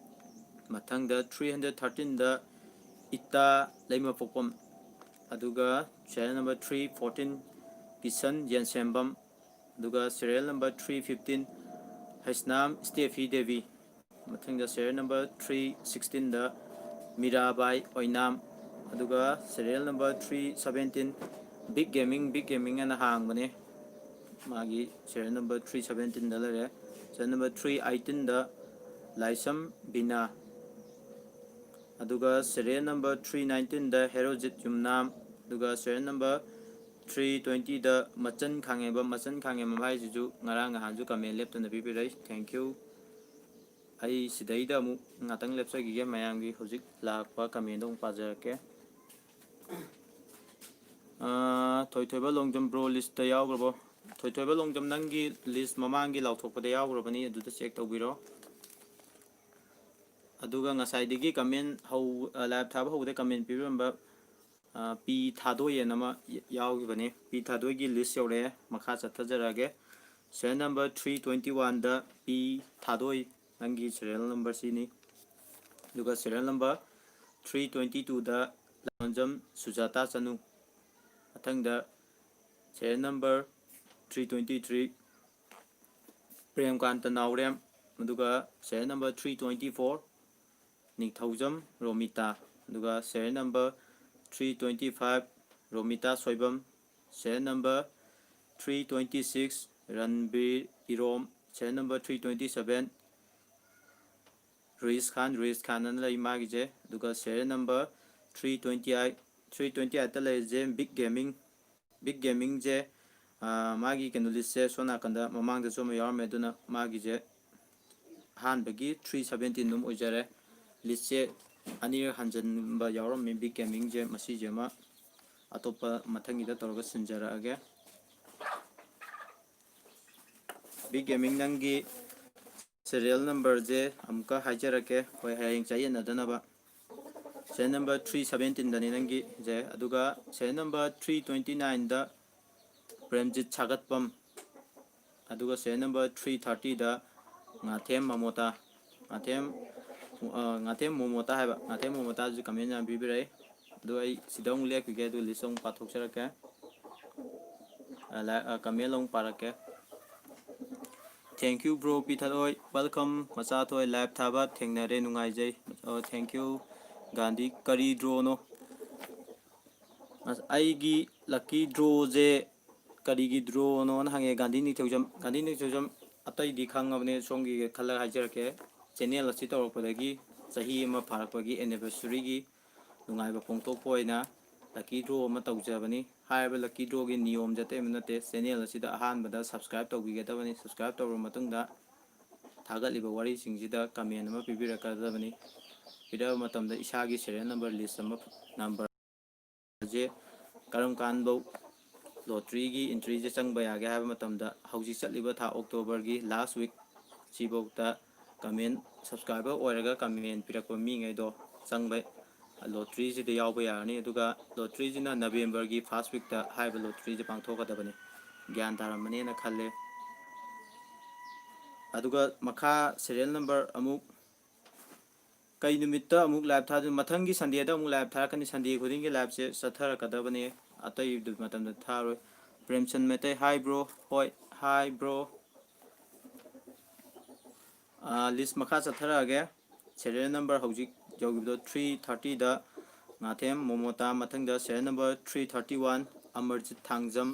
ꯃꯊꯪꯗ three hundred thirteen-ꯗ ꯏꯇꯥ ꯂꯩꯃꯄꯣꯛꯄꯝ, ꯑꯗꯨꯒ serial number three fourteen, Kisan ꯌꯦꯟꯁꯦꯝꯕꯝ, ꯑꯗꯨꯒ serial number three fifteen, Heisnam ꯁ꯭ꯇꯦꯐꯤ Devi. ꯃꯊꯪꯗ serial number three sixteen-ꯗ ꯃꯤꯔꯥꯕꯥꯏ ꯑꯣꯏꯅꯥꯝ, ꯑꯗꯨꯒ serial number three seventeen, Big Gaming, Big Gaming ꯑꯅ ꯍꯥꯡꯕꯅꯦ꯫ ꯃꯥꯒꯤ serial number three seventeen-ꯗ ꯂꯩꯔꯦ꯫ Serial number three eighteen-ꯗ ꯂꯥꯏꯁꯝ ꯕꯤꯅꯥ, ꯑꯗꯨꯒ serial number three nineteen-ꯗ ꯍꯦꯔꯣꯖꯤꯠ ꯌꯨꯝꯅꯥꯝ, ꯑꯗꯨꯒ serial number three twenty-ꯗ ꯃꯆꯟ ꯈꯥꯉꯦꯝꯕꯝ꯫ ꯃꯆꯟ ꯈꯥꯉꯦꯝꯕꯝ ꯍꯥꯏꯁꯤꯁꯨ ꯉꯔꯥꯡ ꯅꯍꯥꯟꯁꯨ comment ꯂꯦꯞꯇꯅ ꯄꯤꯕꯤꯔꯛꯏ, thank you꯫ ꯑꯩ ꯁꯤꯗꯩꯗ ꯑꯃꯨꯛ ꯉꯥꯛꯇꯪ ꯂꯦꯞꯆꯈꯤꯒꯦ, ꯃꯌꯥꯝꯒꯤ ꯍꯧꯖꯤꯛ ꯂꯥꯛꯄ comment-ꯗꯣ ꯑꯃꯨꯛ ꯄꯥꯖꯔꯛꯀꯦ꯫ ꯑꯥ, ꯊꯣꯏꯊꯣꯏꯕ ꯂꯣꯡꯖꯝ bro list-ꯇ ꯌꯥꯎꯈ꯭ꯔꯕꯣ? ꯊꯣꯏꯊꯣꯏꯕ ꯂꯣꯡꯖꯝ, ꯅꯪꯒꯤ list ꯃꯃꯥꯡꯒꯤ ꯂꯥꯎꯊꯣꯛꯄꯗ ꯌꯥꯎꯈ꯭ꯔꯕꯅꯤ, ꯑꯗꯨꯗ check ꯇꯧꯕꯤꯔꯣ꯫ ꯑꯗꯨꯒ ꯉꯁꯥꯏꯗꯒꯤ ꯀꯃꯦꯟ ꯍꯧ ꯂꯥꯏꯚ ꯊꯥꯕ ꯍꯧꯕꯗ ꯀꯃꯦꯟ ꯄꯤꯕꯤꯔꯝꯕ ꯄꯤ ꯊꯥꯗꯣꯏ ꯑꯅ ꯑꯃ ꯌꯥꯎꯈꯤꯕꯅꯤ꯫ ꯄꯤ ꯊꯥꯗꯣꯏꯒꯤ ꯂꯤꯁ ꯌꯧꯔꯛꯑꯦ꯫ ꯃꯈꯥ ꯆꯠꯊꯖꯔꯛꯑꯒꯦ꯫ ꯁꯦꯔꯤꯌꯦꯜ ꯅꯝꯕꯔ ꯊ꯭ꯔꯤ ꯇ꯭ꯋꯦꯟꯇꯤ ꯋꯥꯟꯗ ꯄꯤ ꯊꯥꯗꯣꯏ, ꯅꯪꯒꯤ ꯁꯦꯔꯤꯌꯦꯜ ꯅꯝꯕꯔ ꯁꯤꯅꯤ꯫ ꯑꯗꯨꯒ ꯁꯦꯔꯤꯌꯦꯜ ꯅꯝꯕꯔ ꯊ꯭ꯔꯤ ꯇ꯭ꯋꯦꯟꯇꯤ ꯇꯨꯗ ꯂꯥꯡꯕꯝꯖꯝ ꯁꯨꯖꯥꯇꯥ ꯆꯅꯨ꯫ ꯃꯊꯪꯗ serial number three twenty three Premkanta Naorem. ꯑꯗꯨꯒ serial number three twenty four Ningthoujam Romita. ꯑꯗꯨꯒ serial number three twenty five Romita Soibam. Serial number three twenty six Ranbir Irom. Serial number three twenty seven Rais Khan, Rais Khan ꯑꯅ ꯂꯩ ꯃꯥꯒꯤꯁꯦ꯫ ꯑꯗꯨꯒ serial number three twenty eight, three twenty ꯑꯩꯠꯇ ꯂꯩꯔꯤꯁꯦ big gaming. Big ꯒꯦꯃꯤꯡꯁꯦ, ꯑꯥ, ꯃꯥꯒꯤ ꯀꯩꯅꯣ ꯂꯤꯁꯁꯦ ꯁꯣꯝ ꯅꯥꯀꯟꯗ ꯃꯃꯥꯡꯗꯁꯨ ꯑꯃ ꯌꯥꯎꯔꯝꯃꯦ, ꯑꯗꯨꯅ ꯃꯥꯒꯤꯁꯦ ꯑꯍꯥꯟꯕꯒꯤ ꯊ꯭ꯔꯤ ꯁꯚꯦꯟꯇꯤꯟ ꯑꯗꯨꯝ ꯑꯣꯏꯖꯔꯦ꯫ ꯂꯤꯁꯁꯦ ꯑꯅꯤꯔꯛ ꯍꯟꯖꯤꯟꯕ ꯌꯥꯎꯔꯝꯃꯤ ꯕꯤꯛ ꯒꯦꯃꯤꯡꯁꯦ꯫ ꯃꯁꯤꯁꯦ ꯑꯃ ꯑꯇꯣꯞꯄ ꯃꯊꯪꯒꯤꯗ ꯇꯧꯔꯒ ꯁꯤꯟꯖꯔꯛꯑꯒꯦ꯫ ꯕꯤꯛ ꯒꯦꯃꯤꯡ, ꯅꯪꯒꯤ ꯁꯦꯔꯤꯌꯦꯜ ꯅꯝꯕꯔꯁꯦ ꯑꯃꯨꯛꯀ ꯍꯥꯏꯖꯔꯛꯀꯦ, ꯍꯣꯏ, ꯍꯌꯦꯡ ꯆꯌꯦꯠꯅꯗꯅꯕ꯫ ꯁꯦꯔꯤꯌꯦꯜ ꯅꯝꯕꯔ ꯊ꯭ꯔꯤ ꯁꯚꯦꯟꯇꯤꯟꯗꯅꯤ ꯅꯪꯒꯤꯁꯦ꯫ ꯑꯗꯨꯒ ꯁꯦꯔꯤꯌꯦꯜ ꯅꯝꯕꯔ ꯊ꯭ꯔꯤ ꯇ꯭ꯋꯦꯟꯇꯤ ꯅꯥꯏꯟꯗ ꯄ꯭ꯔꯦꯝꯖꯤꯠ ꯁꯥꯒꯠꯄꯝ꯫ ꯑꯗꯨꯒ ꯁꯦꯔꯤꯌꯦꯜ ꯅꯝꯕꯔ ꯊ꯭ꯔꯤ ꯊꯥꯔꯇꯤꯗ ꯉꯥꯊꯦꯝ ꯃꯃꯣꯇꯥ꯫ ꯉꯥꯊꯦꯝ, ꯑ, ꯉꯥꯊꯦꯝ ꯃꯣꯃꯣꯇꯥ ꯍꯥꯏꯕ, ꯉꯥꯊꯦꯝ ꯃꯣꯃꯣꯇꯥꯁꯨ ꯀꯃꯦꯟ ꯌꯥꯝ ꯄꯤꯕꯤꯔꯛꯏ꯫ ꯑꯗꯨ ꯑꯩ ꯁꯤꯗ ꯑꯃꯨꯛ ꯂꯦꯞꯈꯤꯒꯦ, ꯑꯗꯨ ꯂꯤꯁ ꯑꯃꯨꯛ ꯄꯥꯊꯣꯛꯆꯔꯛꯀꯦ꯫ ꯑ, ꯂꯥꯏ-, ꯑ, ꯀꯃꯦꯟ ꯑꯃꯨꯛ ꯄꯥꯔꯛꯀꯦ꯫ Thank you bro ꯄꯤ ꯊꯥꯗꯣꯏ꯫ Welcome ꯃꯆꯥꯊꯣꯏ, ꯂꯥꯏꯚ ꯊꯥꯕ ꯊꯦꯡꯅꯔꯦ, ꯅꯨꯡꯉꯥꯏꯖꯩ꯫ ꯑꯣ, thank you ꯒꯥꯟꯙꯤ꯫ ꯀꯔꯤ ꯗ꯭ꯔꯣꯅꯣ? ꯑꯁ, ꯑꯩꯒꯤ ꯂꯛꯀꯤ ꯗ꯭ꯔꯣꯁꯦ ꯀꯔꯤꯒꯤ ꯗ꯭ꯔꯣꯅꯣꯅ ꯍꯪꯉꯦ ꯒꯥꯟꯙꯤ ꯅꯤꯡꯊꯧꯖꯝ꯫ ꯒꯥꯟꯙꯤ ꯅꯤꯡꯊꯧꯖꯝ ꯑꯇꯩꯗꯤ ꯈꯪꯉꯕꯅꯦ, ꯁꯣꯝꯒꯤ ꯈꯜꯂꯒ ꯍꯥꯏꯖꯔꯛꯀꯦ꯫ ꯆꯦꯅꯦꯜ ꯑꯁꯤ ꯇꯧꯔꯛꯄꯗꯒꯤ ꯆꯍꯤ ꯑꯃ ꯐꯥꯔꯛꯄꯒꯤ ꯑꯦꯅꯤꯚꯔꯁꯔꯤꯒꯤ ꯅꯨꯡꯉꯥꯏꯕ ꯐꯣꯡꯗꯣꯛꯄ ꯑꯣꯏꯅ ꯂꯛꯀꯤ ꯗ꯭ꯔꯣ ꯑꯃ ꯇꯧꯖꯕꯅꯤ꯫ ꯍꯥꯏꯔꯤꯕ ꯂꯛꯀꯤ ꯗ꯭ꯔꯣꯒꯤ ꯅꯤꯌꯣꯝꯁꯦ ꯑꯇꯩ ꯑꯃ ꯅꯠꯇꯦ, ꯆꯦꯅꯦꯜ ꯑꯁꯤꯗ ꯑꯍꯥꯟꯕꯗ ꯁꯕꯁꯀ꯭ꯔꯥꯏꯕ ꯇꯧꯕꯤꯒꯗꯕꯅꯤ꯫ ꯁꯕꯁꯀ꯭ꯔꯥꯏꯕ ꯇꯧꯔꯕ ꯃꯇꯨꯡꯗ ꯊꯥꯒꯠꯂꯤꯕ ꯋꯥꯔꯤꯁꯤꯡꯁꯤꯗ ꯀꯃꯦꯟ ꯑꯃ ꯄꯤꯕꯤꯔꯛꯀꯗꯕꯅꯤ꯫ ꯄꯤꯔꯛꯑꯕ ꯃꯇꯝꯗ ꯏꯁꯥꯒꯤ ꯁꯦꯔꯤꯌꯦꯜ ꯅꯝꯕꯔ ꯂꯤꯁ ꯑꯃ, ꯅꯝꯕꯔ ꯁꯦ ꯀꯔꯝ ꯀꯥꯟꯐꯧ ꯂꯣꯇ꯭ꯔꯤꯒꯤ ꯑꯦꯟꯇ꯭ꯔꯤꯁꯦ ꯆꯪꯕ ꯌꯥꯒꯦ ꯍꯥꯏꯕ ꯃꯇꯝꯗ, ꯍꯧꯖꯤꯛ ꯆꯠꯂꯤꯕ ꯊꯥ ꯑꯣꯛꯇꯣꯕꯔꯒꯤ ꯂꯥꯁ ꯋꯤꯛ ꯁꯤꯐꯧꯗ ꯀꯃꯦꯟ, ꯁꯕꯁꯀ꯭ꯔꯥꯏꯕꯔ ꯑꯣꯏꯔꯒ ꯀꯃꯦꯟ ꯄꯤꯔꯛꯄ ꯃꯤꯉꯩꯗꯣ ꯆꯪꯕ ꯂꯣꯇ꯭ꯔꯤꯁꯤꯗ ꯌꯥꯎꯕ ꯌꯥꯔꯅꯤ꯫ ꯑꯗꯨꯒ ꯂꯣꯇ꯭ꯔꯤꯁꯤꯅ ꯅꯕꯦꯝꯕꯔꯒꯤ ꯐꯥꯔꯁ ꯋꯤꯛꯇ ꯍꯥꯏꯔꯤꯕ ꯂꯣꯇ꯭ꯔꯤꯁꯦ ꯄꯥꯡꯊꯣꯛꯀꯗꯕꯅꯤ꯫ ꯒ꯭ꯌꯥꯟ ꯇꯥꯔꯝꯃꯅꯦꯅ ꯈꯜꯂꯦ꯫ ꯑꯗꯨꯒ ꯃꯈꯥ ꯁꯦꯔꯤꯌꯦꯜ ꯅꯝꯕꯔ ꯑꯃꯨꯛ ꯀꯩ ꯅꯨꯃꯤꯠꯇ ꯑꯃꯨꯛ ꯂꯥꯏꯚ ꯊꯥꯗꯣꯏꯅꯣ? ꯃꯊꯪꯒꯤ ꯁꯟꯗꯦꯗ ꯑꯃꯨꯛ ꯂꯥꯏꯚ ꯊꯥꯔꯛꯀꯅꯤ꯫ ꯁꯟꯗꯦ ꯈꯨꯗꯤꯡꯒꯤ ꯂꯥꯏꯚꯁꯦ ꯆꯠꯊꯔꯛꯀꯗꯕꯅꯦ, ꯑꯇꯩ ꯃꯇꯝꯗ ꯊꯥꯔꯣꯏ꯫ ꯄ꯭ꯔꯦꯝꯆꯟ ꯃꯩꯇꯩ, ꯍꯥꯏ ꯕ꯭ꯔꯣ꯫ ꯍꯣꯏ, ꯍꯥꯏ ꯕ꯭ꯔꯣ꯫ ꯂꯤꯁ ꯃꯈꯥ ꯆꯠꯊꯔꯛꯑꯒꯦ꯫ ꯁꯦꯔꯤꯌꯦꯜ ꯅꯝꯕꯔ ꯍꯧꯖꯤꯛ ꯌꯧꯈꯤꯕꯗꯣ ꯊ꯭ꯔꯤ ꯊꯥꯔꯇꯤꯗ ꯉꯥꯊꯦꯝ ꯃꯣꯃꯣꯇꯥ, ꯃꯊꯪꯗ serial number three thirty one Amarjit Thangjam,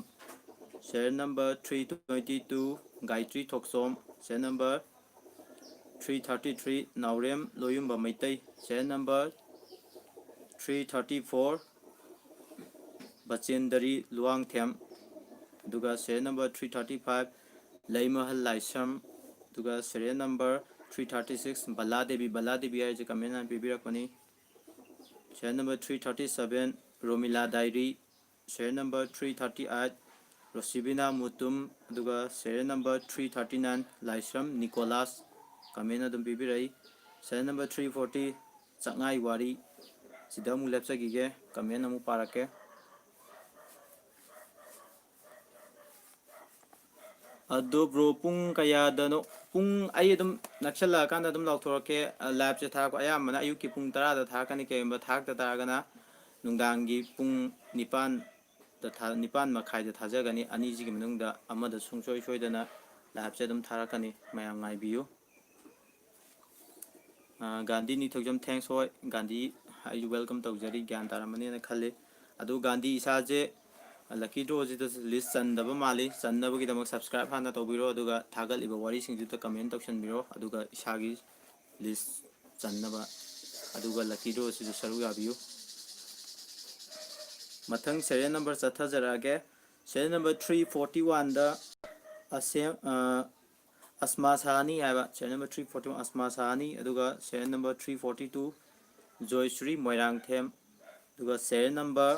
serial number three twenty two Gayatri Thokchom, serial number three thirty three Naorem Loyumba Meitei, serial number three thirty four Bachendri Luwangthem, ꯑꯗꯨꯒ serial number three thirty five Leimahal Laishram, ꯑꯗꯨꯒ serial number three thirty six Bala Devi, Bala Devi ꯍꯥꯏꯔꯤꯁꯦ comment ꯑꯣꯏꯅ ꯄꯤꯕꯤꯔꯛꯄꯅꯤ꯫ Serial number three thirty seven Romila ꯗꯥꯏꯔꯤ, serial number three thirty eight Rosibina Mutum, ꯑꯗꯨꯒ serial number three thirty nine Laishram Nicholas comment ꯑꯗꯨꯝ ꯄꯤꯕꯤꯔꯛꯏ꯫ Serial number three forty ꯆꯥꯛꯉꯥꯏ ꯋꯥꯔꯤ, ꯁꯤꯗ ꯑꯃꯨꯛ ꯂꯦꯞꯆꯈꯤꯒꯦ, ꯀꯃꯦꯟ ꯑꯃꯨꯛ ꯄꯥꯔꯛꯀꯦ꯫ ꯑꯗꯣ ꯕ꯭ꯔꯣ, ꯄꯨꯡ ꯀꯌꯥꯗꯅꯣ? ꯄꯨꯡ, ꯑꯩ ꯑꯗꯨꯝ ꯅꯛꯁꯜꯂꯛꯑꯀꯥꯟꯗ ꯑꯗꯨꯝ ꯂꯥꯎꯊꯣꯔꯛꯀꯦ꯫ ꯑ, ꯂꯥꯏꯚꯁꯦ ꯊꯥꯔꯛꯄ ꯑꯌꯥꯝꯕꯅ ꯑꯌꯨꯛꯀꯤ ꯄꯨꯡ ꯇꯔꯥꯗ ꯊꯥꯔꯛꯀꯅꯤ꯫ ꯀꯔꯤꯒꯨꯝꯕ ꯊꯥꯔꯛꯇ ꯇꯥꯔꯒꯅ ꯅꯨꯡꯗꯥꯡꯒꯤ ꯄꯨꯡ ꯅꯤꯄꯥꯟꯗ ꯊꯥ-, ꯅꯤꯄꯥꯟ ꯃꯈꯥꯏꯗ ꯊꯥꯖꯒꯅꯤ꯫ ꯑꯅꯤꯁꯤꯒꯤ ꯃꯅꯨꯡꯗ ꯑꯃꯗ ꯁꯨꯡꯁꯣꯏ ꯁꯣꯏꯗꯅ ꯂꯥꯏꯚꯁꯦ ꯑꯗꯨꯝ ꯊꯥꯔꯛꯀꯅꯤ꯫ ꯃꯌꯥꯝ ꯉꯥꯏꯕꯤꯌꯨ꯫ ꯑ, ꯒꯥꯟꯙꯤ ꯅꯤꯡꯊꯧꯖꯝ, thanks꯫ ꯍꯣꯏ, ꯒꯥꯟꯙꯤ, ꯑꯩꯁꯨ welcome ꯇꯧꯖꯔꯤ, ꯒ꯭ꯌꯥꯟ ꯇꯥꯔꯝꯃꯅꯤꯅ ꯈꯜꯂꯤ꯫ ꯑꯗꯨ ꯒꯥꯟꯙꯤ, ꯏꯁꯥꯁꯦ lucky draw ꯁꯤꯗ ꯂꯤꯁ ꯆꯟꯗꯕ ꯃꯥꯜꯂꯤ꯫ ꯆꯟꯅꯕꯒꯤꯗꯃꯛ subscribe ꯍꯥꯟꯅ ꯇꯧꯕꯤꯔꯣ, ꯑꯗꯨꯒ ꯊꯥꯒꯠꯂꯤꯕ ꯋꯥꯔꯤꯁꯤꯡꯗꯨꯗ comment ꯇꯧꯁꯟꯕꯤꯔꯣ, ꯑꯗꯨꯒ ꯏꯁꯥꯒꯤ ꯂꯤꯁ ꯆꯟꯅꯕ, ꯑꯗꯨꯒ lucky draw ꯁꯤꯗ ꯁꯔꯨꯛ ꯌꯥꯕꯤꯌꯨ꯫ ꯃꯊꯪ serial number ꯆꯠꯊꯖꯔꯛꯑꯒꯦ꯫ Serial number three forty one ꯗ ꯑꯁꯦꯝ-, ꯑ, ꯑꯁꯃꯥ ꯁꯥꯍꯅꯤ ꯍꯥꯏꯕ, serial number three forty one ꯑꯁꯃꯥ ꯁꯥꯍꯅꯤ, ꯑꯗꯨꯒ serial number three forty two Joyshree Moirangthem, ꯑꯗꯨꯒ serial number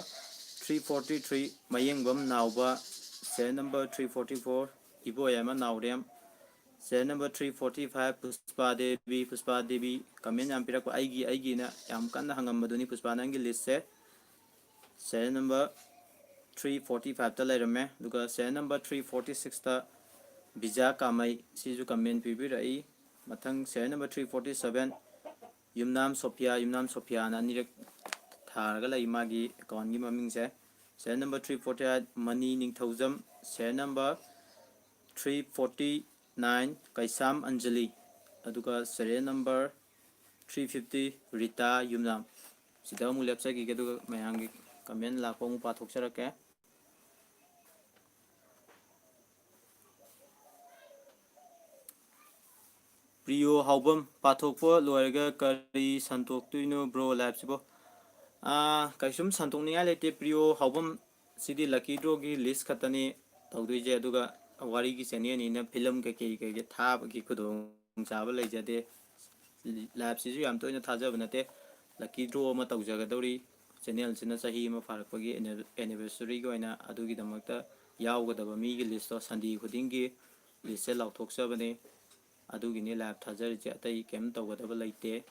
three forty three ꯃꯌꯦꯡꯕꯝ ꯅꯥꯎꯕ, serial number three forty four ꯏꯕꯣꯌꯥꯏꯃ ꯅꯥꯎꯔꯦꯝ, Serial number three forty five, Pushpa Devi, Pushpa Devi, comment ꯌꯥꯝ ꯄꯤꯔꯛꯄ, ꯑꯩꯒꯤ ꯑꯩꯒꯤꯅ ꯌꯥꯝ ꯀꯟꯅ ꯍꯪꯉꯝꯕꯗꯨꯅꯤ ꯄꯨꯁꯄꯥ ꯅꯪꯒꯤ listꯁꯦ꯫ Serial number three forty fiveꯇ ꯂꯩꯔꯝꯃꯦ꯫ ꯑꯗꯨꯒ serial number three forty sixꯇ ꯕꯤꯖꯥ ꯀꯥꯃꯩ, ꯁꯤꯁꯨ comment ꯄꯤꯕꯤꯔꯛꯏ꯫ ꯃꯊꯪ serial number three forty seven, ꯌꯨꯝꯅꯥꯝ ꯁꯣꯐꯤꯌꯥ, ꯌꯨꯝꯅꯥꯝ ꯁꯣꯐꯤꯌꯥꯅ ꯑꯅꯤꯔꯛ ꯊꯥꯔꯒ ꯂꯩ ꯃꯥꯒꯤ accountꯀꯤ ꯃꯃꯤꯡꯁꯦ꯫ Serial number three forty eight, Mani Ningthoujam, serial number three forty nine, Keisham Anjali, ꯑꯗꯨꯒ serial number three fifty, Rita ꯌꯨꯝꯅꯥꯝ꯫ ꯁꯤꯗ ꯑꯃꯨꯛ ꯂꯦꯞꯆꯈꯤꯒꯦ, ꯑꯗꯨꯒ ꯃꯌꯥꯝꯒꯤ comment ꯂꯥꯛꯄ ꯑꯃꯨꯛ ꯄꯥꯊꯣꯛꯆꯔꯛꯀꯦ꯫ ꯄ꯭ꯔꯤꯌꯣ ꯍꯥꯎꯕꯝ, ꯄꯥꯊꯣꯛꯄ ꯂꯣꯏꯔꯒ ꯀꯔꯤ ꯁꯟꯗꯣꯛꯇꯣꯏꯅꯣ bro liveꯁꯤꯕꯣ? ꯑꯥ, ꯀꯩꯁꯨꯝ ꯁꯟꯗꯣꯛꯅꯤꯡꯉꯥꯏ ꯂꯩꯇꯦ꯫ ꯄ꯭ꯔꯤꯌꯣ ꯍꯥꯎꯕꯝ, ꯁꯤꯗꯤ lucky drawꯒꯤ list ꯈꯛꯇꯅꯤ ꯇꯧꯗꯣꯏꯁꯦ, ꯑꯗꯨꯒ ꯋꯥꯔꯤꯒꯤ channelꯅꯤꯅ film ꯀꯩꯀꯩ ꯀꯩꯀꯩ ꯊꯥꯕꯒꯤ ꯈꯨꯗꯣꯡꯆꯥꯕ ꯂꯩꯖꯗꯦ꯫ Liveꯁꯤꯁꯨ ꯌꯥꯝ ꯇꯣꯏꯅ ꯊꯥꯖꯕ ꯅꯠꯇꯦ꯫ Lucky draw ꯑꯃ ꯇꯧꯖꯒꯗꯧꯔꯤ꯫ Channelꯁꯤꯅ ꯆꯍꯤ ꯑꯃ ꯐꯥꯔꯛꯄꯒꯤ anni-, anniversaryꯒꯤ ꯑꯣꯏꯅ ꯑꯗꯨꯒꯤꯗꯃꯛꯇ ꯌꯥꯎꯒꯗꯕ ꯃꯤꯒꯤ listꯇꯣ Sunday ꯈꯨꯗꯤꯡꯒꯤ listꯁꯦ ꯂꯥꯎꯊꯣꯛꯆꯕꯅꯦ꯫ ꯑꯗꯨꯒꯤꯅꯤ live ꯊꯥꯖꯔꯤꯁꯦ, ꯑꯇꯩ ꯀꯩꯝ ꯇꯧꯒꯗꯕ ꯂꯩꯇꯦ꯫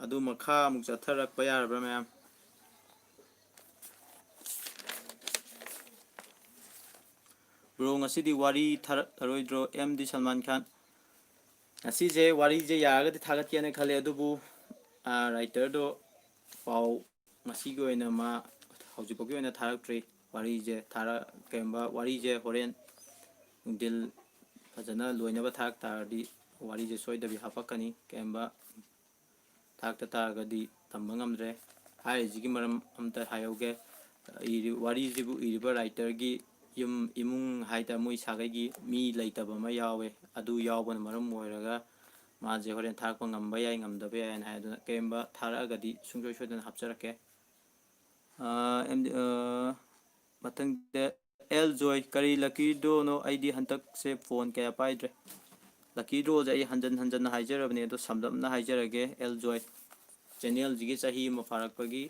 ꯑꯗꯨ ꯃꯈꯥ ꯑꯃꯨꯛ ꯆꯠꯊꯔꯛꯄ ꯌꯥꯔꯕ꯭ꯔꯥ ꯃꯌꯥꯝ? Bro, ꯉꯁꯤꯗꯤ ꯋꯥꯔꯤ ꯊꯥꯔꯛꯂꯔꯣꯏꯗ꯭ꯔꯣ? ꯑꯦꯝ ꯗꯤ ꯁꯜꯃꯥꯟ ꯈꯥꯟ, ꯉꯁꯤꯁꯦ ꯋꯥꯔꯤꯁꯦ ꯌꯥꯔꯒꯗꯤ ꯊꯥꯒꯠꯀꯦꯅ ꯈꯜꯂꯦ, ꯑꯗꯨꯕꯨ, ꯑꯥ, writerꯗꯣ ꯄꯥꯎ ꯉꯁꯤꯒꯤ ꯑꯣꯏꯅ ꯃꯥ ꯍꯧꯖꯤꯛꯐꯥꯎꯒꯤ ꯑꯣꯏꯅ ꯊꯥꯔꯛꯇ꯭ꯔꯤ꯫ ꯋꯥꯔꯤꯁꯦ ꯊꯥꯔꯛ-, ꯀꯩꯒꯨꯝꯕ ꯋꯥꯔꯤꯁꯦ ꯍꯣꯔꯦꯟ ꯅꯨꯡꯊꯤꯜ ꯐꯖꯅ ꯂꯣꯏꯅꯕ ꯊꯥꯔꯛ ꯇꯥꯔꯗꯤ ꯋꯥꯔꯤꯁꯦ ꯁꯣꯏꯗꯕꯤ ꯍꯥꯄꯛꯀꯅꯤ꯫ ꯀꯩꯒꯨꯝꯕ ꯊꯥꯔꯛꯇ ꯇꯥꯔꯒꯗꯤ ꯇꯝꯕ ꯉꯝꯗ꯭ꯔꯦ꯫ ꯍꯥꯏꯔꯤꯁꯤꯒꯤ ꯃꯔꯝ ꯑꯝꯇ ꯍꯥꯏꯍꯧꯒꯦ꯫ ꯏꯔꯤ-, ꯋꯥꯔꯤꯁꯤꯕꯨ ꯏꯔꯤꯕ writerꯒꯤ ꯌꯨꯝ ꯏꯃꯨꯡ ꯍꯥꯏꯇꯥꯔꯦ, ꯃꯣꯏ ꯁꯥꯒꯩꯒꯤ ꯃꯤ ꯂꯩꯇꯕ ꯑꯃ ꯌꯥꯎꯋꯦ꯫ ꯑꯗꯨ ꯌꯥꯎꯕꯅ ꯃꯔꯝ ꯑꯣꯏꯔꯒ ꯃꯥꯁꯦ ꯍꯣꯔꯦꯟ ꯊꯥꯔꯛꯄ ꯉꯝꯕ ꯌꯥꯏ, ꯉꯝꯗꯕ ꯌꯥꯏꯅ ꯍꯥꯏ꯫ ꯑꯗꯨꯅ ꯀꯔꯤꯒꯨꯝꯕ ꯊꯥꯔꯛꯑꯒꯗꯤ ꯁꯨꯡꯁꯣꯏ ꯁꯣꯏꯗꯅ ꯍꯥꯞꯆꯔꯛꯀꯦ꯫ ꯑꯥ, ꯑꯦꯝ ꯗꯤ, ꯑꯥ, ꯃꯊꯪꯗ ꯑꯦꯜ ꯖꯣꯏ, ꯀꯔꯤ lucky drawꯅꯣ? ꯑꯩꯗꯤ ꯍꯟꯗꯛꯁꯦ phone ꯀꯌꯥ ꯄꯥꯏꯗ꯭ꯔꯦ꯫ Lucky drawꯁꯦ ꯑꯩ ꯍꯟꯖꯟ ꯍꯟꯖꯟꯅ ꯍꯥꯏꯖꯔꯕꯅꯦ, ꯑꯗꯣ ꯁꯝꯂꯞꯅ ꯍꯥꯏꯖꯔꯒꯦ꯫ ꯑꯦꯜ ꯖꯣꯏ, channelꯁꯤꯒꯤ ꯆꯍꯤ ꯑꯃ ꯐꯥꯔꯛꯄꯒꯤ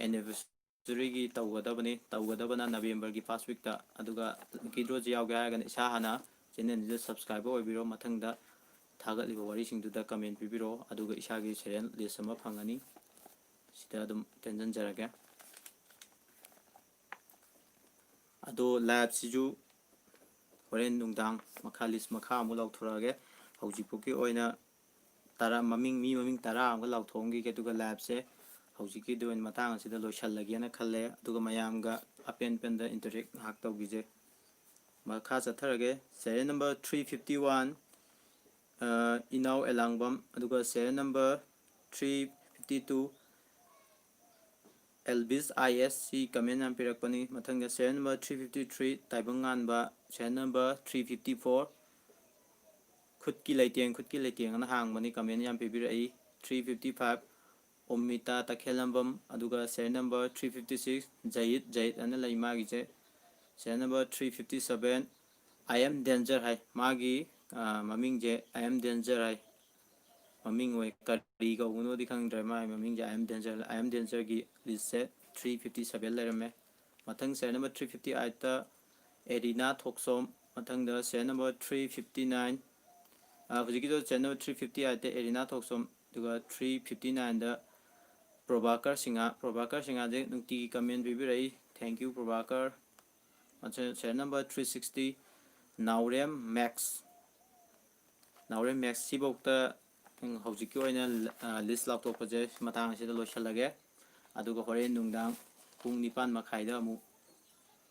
anniversary ꯖꯨꯔꯤꯒꯤ ꯇꯧꯒꯗꯕꯅꯤ꯫ ꯇꯧꯒꯗꯕꯅ ꯅꯕꯦꯝꯕꯔꯒꯤ ꯐꯥꯔꯁ ꯋꯤꯛꯇ꯫ ꯑꯗꯨꯒ ꯂꯛꯀꯤ ꯗ꯭ꯔꯣꯁꯦ ꯌꯥꯎꯒꯦ ꯍꯥꯏꯔꯒꯅ ꯏꯁꯥ ꯍꯥꯟꯅ ꯆꯦꯅꯦꯜꯁꯤꯗ ꯁꯕꯁꯀ꯭ꯔꯥꯏꯕꯔ ꯑꯣꯏꯕꯤꯔꯣ꯫ ꯃꯊꯪꯗ ꯊꯥꯒꯠꯂꯤꯕ ꯋꯥꯔꯤꯁꯤꯡꯗꯨꯗ ꯀꯃꯦꯟ ꯄꯤꯕꯤꯔꯣ, ꯑꯗꯨꯒ ꯏꯁꯥꯒꯤ ꯁꯦꯔꯤꯌꯦꯜ ꯂꯤꯁ ꯑꯃ ꯐꯪꯒꯅꯤ꯫ ꯁꯤꯗ ꯑꯗꯨꯝ ꯇꯦꯟꯁꯤꯟꯖꯔꯒꯦ꯫ ꯑꯗꯣ ꯂꯥꯏꯚꯁꯤꯁꯨ ꯍꯣꯔꯦꯟ ꯅꯨꯡꯗꯥꯡ ꯃꯈꯥ, ꯂꯤꯁ ꯃꯈꯥ ꯑꯃꯨꯛ ꯂꯥꯎꯊꯣꯔꯛꯑꯒꯦ꯫ ꯍꯧꯖꯤꯛꯐꯥꯎꯒꯤ ꯑꯣꯏꯅ ꯇꯔꯥ, ꯃꯃꯤꯡ, ꯃꯤ ꯃꯃꯤꯡ ꯇꯔꯥ ꯑꯃꯒ ꯂꯥꯎꯊꯣꯛꯑꯝꯈꯤꯒꯦ, ꯑꯗꯨꯒ ꯂꯥꯏꯚꯁꯦ ꯍꯧꯖꯤꯛꯀꯤꯗꯤ ꯑꯣꯏꯅ ꯃꯇꯥꯡ ꯑꯁꯤꯗ ꯂꯣꯏꯁꯤꯜꯂꯒꯦꯅ ꯈꯜꯂꯦ꯫ ꯑꯗꯨꯒ ꯃꯌꯥꯝꯒ ꯑꯄꯦꯟ ꯄꯦꯟꯗ ꯏꯟꯇꯔꯦꯛ ꯉꯥꯏꯍꯥꯛ ꯇꯧꯈꯤꯁꯦ꯫ ꯃꯈꯥ ꯆꯠꯊꯔꯒꯦ꯫ Serial number three fifty one, ꯑ, ꯏꯅꯥꯎ ꯑꯦꯂꯥꯡꯕꯝ, ꯑꯗꯨꯒ serial number three fifty two, Elvis I S C comment ꯌꯥꯝ ꯄꯤꯔꯛꯄꯅꯤ꯫ ꯃꯊꯪꯗ serial number three fifty three, ꯇꯥꯏꯕꯪ ꯉꯥꯟꯕ, serial number three fifty four, ꯈꯨꯠꯀꯤ ꯂꯩꯇꯦꯡ, ꯈꯨꯠꯀꯤ ꯂꯩꯇꯦꯡ ꯑꯅ ꯍꯥꯡꯕꯅꯤ, ꯀꯃꯦꯟ ꯌꯥꯝ ꯄꯤꯕꯤꯔꯛꯏ꯫ Three fifty five, Omita Takhellambam, ꯑꯗꯨꯒ serial number three fifty six, Jayit, Jayit ꯑꯅ ꯂꯩ ꯃꯥꯒꯤꯁꯦ꯫ Serial number three fifty seven, ꯑꯥꯏ ꯑꯦꯝ ꯗꯦꯟꯖꯔ ꯍꯥꯏ ꯃꯥꯒꯤ, ꯑ, ꯃꯃꯤꯡꯁꯦ, ꯑꯥꯏ ꯑꯦꯝ ꯗꯦꯟꯖꯔ ꯍꯥꯏ꯫ ꯃꯃꯤꯡ ꯑꯣꯏ ꯀꯔꯤ ꯀꯧꯕꯅꯣꯗꯤ ꯈꯪꯗ꯭ꯔꯦ, ꯃꯥꯒꯤ ꯃꯃꯤꯡꯁꯦ ꯑꯥꯏ ꯑꯦꯝ ꯗꯦꯟꯖꯔ, ꯑꯥꯏ ꯑꯦꯝ ꯗꯦꯟꯖꯔꯒꯤ ꯂꯤꯁꯁꯦ ꯊ꯭ꯔꯤ ꯐꯤꯐꯇꯤ ꯁꯚꯦꯟ ꯂꯩꯔꯝꯃꯦ꯫ ꯃꯊꯪ ꯁꯦꯔꯤꯌꯦꯜ ꯅꯝꯕꯔ ꯊ꯭ꯔꯤ ꯐꯤꯐꯇꯤ ꯑꯩꯠꯇ ꯑꯦꯔꯤꯅꯥ ꯊꯣꯛꯆꯣꯝ, ꯃꯊꯪꯗ serial number three fifty nine, ꯑ, ꯍꯧꯖꯤꯛꯀꯤꯗꯣ ꯁꯦꯔꯤꯌꯦꯜ ꯅꯝꯕꯔ ꯊ꯭ꯔꯤ ꯐꯤꯐꯇꯤ ꯑꯩꯠꯇ ꯑꯦꯔꯤꯅꯥ ꯊꯣꯛꯆꯣꯝ, ꯑꯗꯨꯒ ꯊ꯭ꯔꯤ ꯐꯤꯐꯇꯤ ꯅꯥꯏꯟꯗ ꯄ꯭ꯔꯣꯚꯥꯀꯔ ꯁꯤꯡꯍ꯫ ꯄ꯭ꯔꯣꯚꯥꯀꯔ ꯁꯤꯡꯍꯁꯦ ꯅꯨꯡꯇꯤꯒꯤ ꯀꯃꯦꯟ ꯄꯤꯕꯤꯔꯛꯏ, thank you Provakar. Serial number three sixty, Naorem Max. Naorem Max ꯁꯤꯐꯧꯗ ꯍꯧꯖꯤꯛꯀꯤ ꯑꯣꯏꯅ, ꯑ, ꯂꯤꯁ ꯂꯥꯎꯊꯣꯛꯄꯁꯦ ꯃꯇꯥꯡ ꯑꯁꯤꯗ ꯂꯣꯏꯁꯤꯜꯂꯒꯦ꯫ ꯑꯗꯨꯒ ꯍꯣꯔꯦꯟ ꯅꯨꯡꯗꯥꯡ ꯄꯨꯡ ꯅꯤꯄꯥꯟ ꯃꯈꯥꯏꯗ ꯑꯃꯨꯛ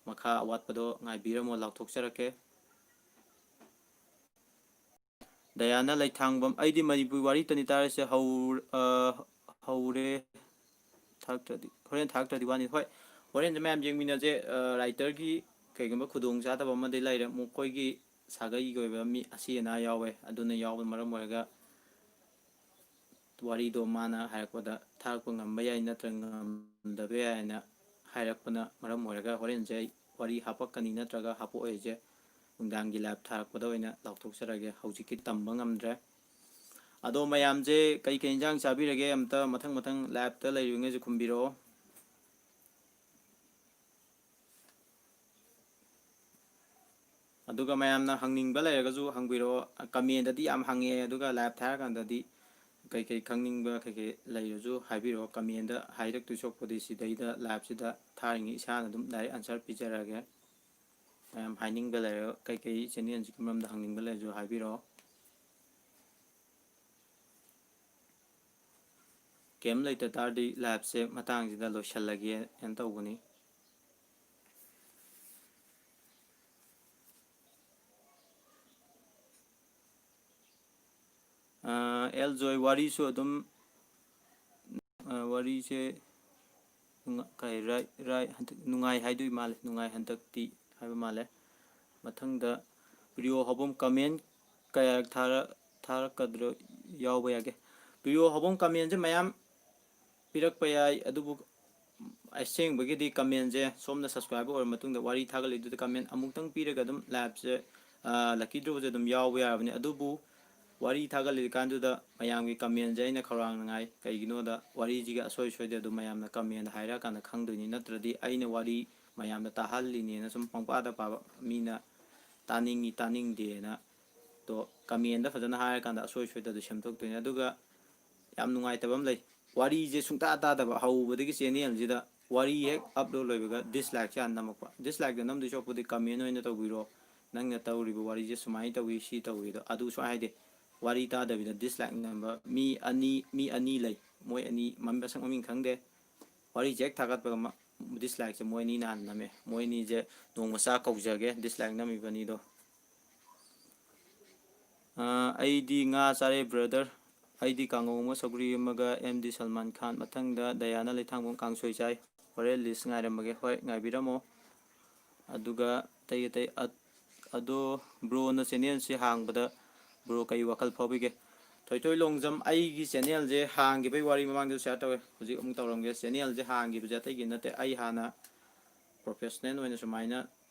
ꯃꯈꯥ ꯑꯋꯥꯠꯄꯗꯣ ꯉꯥꯏꯕꯤꯔꯝꯃꯣ, ꯂꯥꯎꯊꯣꯛꯆꯔꯛꯀꯦ꯫ ꯗꯌꯥꯅ ꯂꯩꯊꯥꯡꯕꯝ, ꯑꯩꯗꯤ ꯃꯅꯤꯄꯨꯔꯤ ꯋꯥꯔꯤꯇꯅꯤ ꯇꯥꯔꯤꯁꯦ꯫ ꯍꯧ-, ꯑ, ꯍꯧꯔꯦ꯫ ꯊꯥꯔꯛꯇ꯭ꯔꯗꯤ, ꯍꯣꯔꯦꯟ ꯊꯥꯔꯛꯇ꯭ꯔꯗꯤ ꯋꯥꯅꯤ꯫ ꯍꯣꯏ, ꯍꯣꯔꯦꯟꯁꯦ ꯃꯌꯥꯝ ꯌꯦꯡꯃꯤꯟꯅꯁꯦ꯫ ꯑ, ꯔꯥꯏꯇꯔꯒꯤ ꯀꯩꯒꯨꯝꯕ ꯈꯨꯗꯣꯡ ꯆꯥꯗꯕ ꯑꯃꯗꯤ ꯂꯩꯔꯦ꯫ ꯃꯈꯣꯏꯒꯤ ꯁꯥꯒꯩꯒꯤ ꯑꯣꯏꯕ ꯃꯤ ꯑꯁꯤ ꯑꯅꯥ ꯌꯥꯎꯋꯦ꯫ ꯑꯗꯨꯅ ꯌꯥꯎꯕꯅ ꯃꯔꯝ ꯑꯣꯏꯔꯒ ꯋꯥꯔꯤꯗꯣ ꯃꯥꯅ ꯍꯥꯏꯔꯛꯄꯗ ꯊꯥꯔꯛꯄ ꯉꯝꯕ ꯌꯥꯏ, ꯅꯠꯇ꯭ꯔꯒ ꯉꯝꯗꯕ ꯌꯥꯏ ꯍꯥꯏꯅ ꯍꯥꯏꯔꯛꯄꯅ ꯃꯔꯝ ꯑꯣꯏꯔꯒ ꯍꯣꯔꯦꯟꯁꯦ ꯑꯩ ꯋꯥꯔꯤ ꯍꯥꯄꯛꯀꯅꯤ ꯅꯠꯇ꯭ꯔꯒ ꯍꯥꯄꯛꯑꯣꯏꯁꯦ ꯅꯨꯡꯗꯥꯡꯒꯤ ꯂꯥꯏꯚ ꯊꯥꯔꯛꯄꯗ ꯑꯣꯏꯅ ꯂꯥꯎꯊꯣꯛꯆꯔꯒꯦ꯫ ꯍꯧꯖꯤꯛꯀꯤ ꯇꯝꯕ ꯉꯝꯗ꯭ꯔꯦ꯫ ꯑꯗꯣ ꯃꯌꯥꯝꯁꯦ ꯀꯩ ꯀꯩ ꯏꯟꯖꯥꯡ ꯆꯥꯕꯤꯔꯒꯦ? ꯑꯝꯇ ꯃꯊꯪ ꯃꯊꯪ ꯂꯥꯏꯚꯇ ꯂꯩꯔꯤꯉꯩꯁꯨ ꯈꯨꯝꯕꯤꯔꯛꯑꯣ꯫ ꯑꯗꯨꯒ ꯃꯌꯥꯝꯅ ꯍꯪꯅꯤꯡꯕ ꯂꯩꯔꯒꯁꯨ ꯍꯪꯕꯤꯔꯛꯑꯣ꯫ ꯀꯃꯦꯟꯗꯗꯤ ꯌꯥꯝ ꯍꯪꯉꯛꯑꯦ, ꯑꯗꯨꯒ ꯂꯥꯏꯚ ꯊꯥꯔꯀꯥꯟꯗꯗꯤ ꯀꯩꯀꯩ ꯈꯪꯅꯤꯡꯕ ꯀꯩꯀꯩ ꯂꯩꯔꯁꯨ ꯍꯥꯏꯕꯤꯔꯛꯑꯣ꯫ ꯀꯃꯦꯟꯗ ꯍꯥꯏꯔꯛꯇꯣꯏ ꯁꯔꯨꯛꯄꯨꯗꯤ ꯁꯤꯗꯩꯗ ꯂꯥꯏꯚꯁꯤꯗ ꯊꯥꯔꯤꯉꯩ ꯏꯁꯥꯅ ꯑꯗꯨꯝ ꯗꯥꯏꯔꯦꯛ ꯑꯟꯁꯔ ꯄꯤꯖꯔꯛꯑꯒꯦ꯫ ꯃꯌꯥꯝ ꯍꯥꯏꯅꯤꯡꯕ ꯂꯩꯔꯒ, ꯀꯩꯀꯩ ꯆꯦꯅꯦꯜꯁꯤꯒꯤ ꯃꯔꯝꯗ ꯍꯪꯅꯤꯡꯕ ꯂꯩꯔꯁꯨ ꯍꯥꯏꯕꯤꯔꯛꯑꯣ꯫ ꯀꯩꯝ ꯂꯩꯇ ꯇꯥꯔꯗꯤ ꯂꯥꯏꯚꯁꯦ ꯃꯇꯥꯡꯁꯤꯗ ꯂꯣꯏꯁꯤꯜꯂꯒꯦꯅ ꯇꯧꯕꯅꯤ꯫ ꯑꯦꯜ ꯖꯣꯏ, ꯋꯥꯔꯤꯁꯨ ꯑꯗꯨꯝ, ꯋꯥꯔꯤꯁꯦ ꯀꯩ, ꯔꯥꯏ ꯔꯥꯏ ꯍꯟꯗꯛ ꯅꯨꯡꯉꯥꯏ ꯍꯥꯏꯗꯣꯏ ꯃꯥꯜꯂꯦ, ꯅꯨꯡꯉꯥꯏ ꯍꯟꯗꯛꯇꯤ ꯍꯥꯏꯕ ꯃꯥꯜꯂꯦ꯫ ꯃꯊꯪꯗ ꯚꯤꯗꯤꯑꯣ ꯍꯧꯕꯝ ꯀꯃꯦꯟ ꯀꯌꯥ ꯊꯥꯔꯛ ꯊꯥꯔꯛꯀꯗ꯭ꯔꯣ? ꯌꯥꯎꯕ ꯌꯥꯒꯦ꯫ ꯚꯤꯗꯤꯑꯣ ꯍꯧꯕꯝ ꯀꯃꯦꯟꯁꯦ ꯃꯌꯥꯝ ꯄꯤꯔꯛꯄ ꯌꯥꯏ, ꯑꯗꯨꯕꯨ ꯑꯁꯦꯡꯕꯒꯤꯗꯤ ꯀꯃꯦꯟꯁꯦ ꯁꯣꯝꯅ ꯁꯕꯁꯀ꯭ꯔꯥꯏꯕꯔ ꯑꯣꯏꯔ ꯃꯇꯨꯡꯗ ꯋꯥꯔꯤ ꯊꯥꯒꯠꯂꯤꯗꯨꯗ ꯀꯃꯦꯟ ꯑꯃꯨꯛꯇꯪ ꯄꯤꯔꯒ ꯑꯗꯨꯝ ꯂꯥꯏꯞꯁꯦ, ꯂꯛꯀꯤ ꯗ꯭ꯔꯣꯁꯦ ꯑꯗꯨꯝ ꯌꯥꯎꯕ ꯌꯥꯔꯕꯅꯤ꯫ ꯑꯗꯨꯕꯨ ꯋꯥꯔꯤ ꯊꯥꯒꯠꯂꯤꯀꯥꯟꯗꯨꯗ ꯃꯌꯥꯝꯒꯤ ꯀꯃꯦꯟꯁꯦ ꯑꯩꯅ ꯈꯧꯔꯥꯡꯅꯉꯥꯏ꯫ ꯀꯩꯒꯤꯅꯣꯗ ꯋꯥꯔꯤꯁꯤꯒꯤ ꯑꯁꯣꯏ ꯁꯣꯏꯗ ꯑꯗꯨꯝ ꯃꯌꯥꯝꯅ ꯀꯃꯦꯟꯗ ꯍꯥꯏꯔꯛꯑꯀꯥꯟꯗ ꯈꯪꯗꯣꯏꯅꯤ, ꯅꯠꯇ꯭ꯔꯗꯤ ꯑꯩꯅ ꯋꯥꯔꯤ ꯃꯌꯥꯝꯗ ꯇꯥꯍꯜꯂꯤꯅꯦꯅ ꯁꯨꯝ ꯄꯪꯄꯥꯗ ꯄꯥꯕ ꯃꯤꯅ ꯇꯥꯅꯤꯡꯉꯤ ꯇꯥꯅꯤꯡꯗꯦꯅ꯫ ꯑꯗꯣ ꯀꯃꯦꯟꯗ ꯐꯖꯅ ꯍꯥꯏꯔꯀꯥꯟꯗ ꯑꯁꯣꯏ ꯁꯣꯏꯗ ꯑꯗꯨ ꯁꯦꯝꯗꯣꯛꯇꯣꯏꯅꯤ꯫ ꯑꯗꯨꯒ ꯌꯥꯝ ꯅꯨꯡꯉꯥꯏꯇꯕ ꯑꯃ ꯂꯩ, ꯋꯥꯔꯤꯁꯦ ꯁꯨꯡꯇꯥ ꯇꯥꯗꯕ, ꯍꯧꯕꯗꯒꯤ ꯆꯦꯅꯦꯜꯁꯤꯗ ꯋꯥꯔꯤ ꯍꯦꯛ ꯑꯞꯂꯣꯗ ꯂꯣꯏꯕꯒ ꯗꯤꯁꯂꯥꯏꯛꯁꯦ ꯍꯥꯟꯅ ꯅꯝꯃꯛꯄ꯫ ꯗꯤꯁꯂꯥꯏꯛꯇ ꯅꯝꯗꯣꯏ ꯁꯔꯨꯛꯄꯨꯗꯤ ꯀꯃꯦꯟ ꯑꯣꯏꯅ ꯇꯧꯕꯤꯔꯣ, ꯅꯪꯅ ꯇꯧꯔꯤꯕ ꯋꯥꯔꯤꯁꯦ ꯁꯨꯃꯥꯏꯅ ꯇꯧꯏ, ꯁꯤ ꯇꯧꯏ ꯑꯗꯣ꯫ ꯑꯗꯨ ꯁꯨꯃꯥꯏꯅ ꯍꯥꯏꯗꯦ, ꯋꯥꯔꯤ ꯇꯥꯗꯕꯤꯗ ꯗꯤꯁꯂꯥꯏꯛ ꯅꯝꯕ ꯃꯤ ꯑꯅꯤ, ꯃꯤ ꯑꯅꯤ ꯂꯩ꯫ ꯃꯣꯏ ꯑꯅꯤ, ꯃꯃꯤꯡ, ꯃꯁꯛ ꯃꯃꯤꯡ ꯈꯪꯗꯦ, ꯋꯥꯔꯤꯁꯦ ꯍꯦꯛ ꯊꯥꯒꯠꯄꯒ ꯃ-, ꯗꯤꯁꯂꯥꯏꯛꯁꯦ ꯃꯣꯏ ꯑꯅꯤꯅ ꯍꯥꯟꯅ ꯅꯝꯃꯦ꯫ ꯃꯣꯏ ꯑꯅꯤꯁꯦ ꯅꯣꯡꯃ ꯆꯥꯛ ꯀꯧꯖꯒꯦ, ꯗꯤꯁꯂꯥꯏꯛ ꯅꯝꯃꯤꯕ ꯑꯅꯤꯗꯣ꯫ ꯑꯥ, ꯑꯩꯗꯤ ꯉꯥ ꯆꯥꯔꯦ brother꯫ ꯑꯩꯗꯤ ꯀꯥꯡꯉꯧ ꯑꯃ, ꯁꯧꯒ꯭ꯔꯤ ꯑꯃꯒ ꯑꯦꯝ ꯗꯤ ꯁꯜꯃꯥꯟ ꯈꯥꯟ꯫ ꯃꯊꯪꯗ ꯗꯌꯥꯅ ꯂꯩꯊꯥꯡꯕꯝ ꯀꯥꯡꯁꯣꯏ ꯆꯥꯏ꯫ ꯍꯣꯔꯦꯟ ꯂꯤꯁ ꯉꯥꯏꯔꯝꯃꯒꯦ꯫ ꯍꯣꯏ, ꯉꯥꯏꯕꯤꯔꯝꯃꯣ꯫ ꯑꯗꯨꯒ ꯑꯇꯩ ꯑꯇꯩ ꯑꯠ-, ꯑꯗꯣ ꯕ꯭ꯔꯣꯅ ꯆꯦꯅꯦꯜꯁꯤ ꯍꯥꯡꯕꯗ ꯕ꯭ꯔꯣ ꯀꯩ ꯋꯥꯈꯜ ꯐꯥꯎꯕꯤꯒꯦ? ꯊꯣꯏꯊꯣꯏ ꯂꯣꯡꯖꯝ, ꯑꯩꯒꯤ ꯆꯦꯅꯦꯜꯁꯦ ꯍꯥꯡꯈꯤꯕꯒꯤ ꯋꯥꯔꯤ ꯃꯃꯥꯡꯗꯁꯨ ꯁꯤꯌꯥꯔ ꯇꯧꯋꯦ, ꯍꯧꯖꯤꯛ ꯑꯃꯨꯛ ꯇꯧꯔꯝꯒꯦ꯫ ꯆꯦꯅꯦꯜꯁꯦ ꯍꯥꯡꯈꯤꯕꯁꯦ ꯑꯇꯩꯒꯤ ꯅꯠꯇꯦ, ꯑꯩ ꯍꯥꯟꯅ ꯄ꯭ꯔꯣꯐꯦꯁꯅꯦꯜ ꯑꯣꯏꯅ ꯁꯨꯃꯥꯏꯅ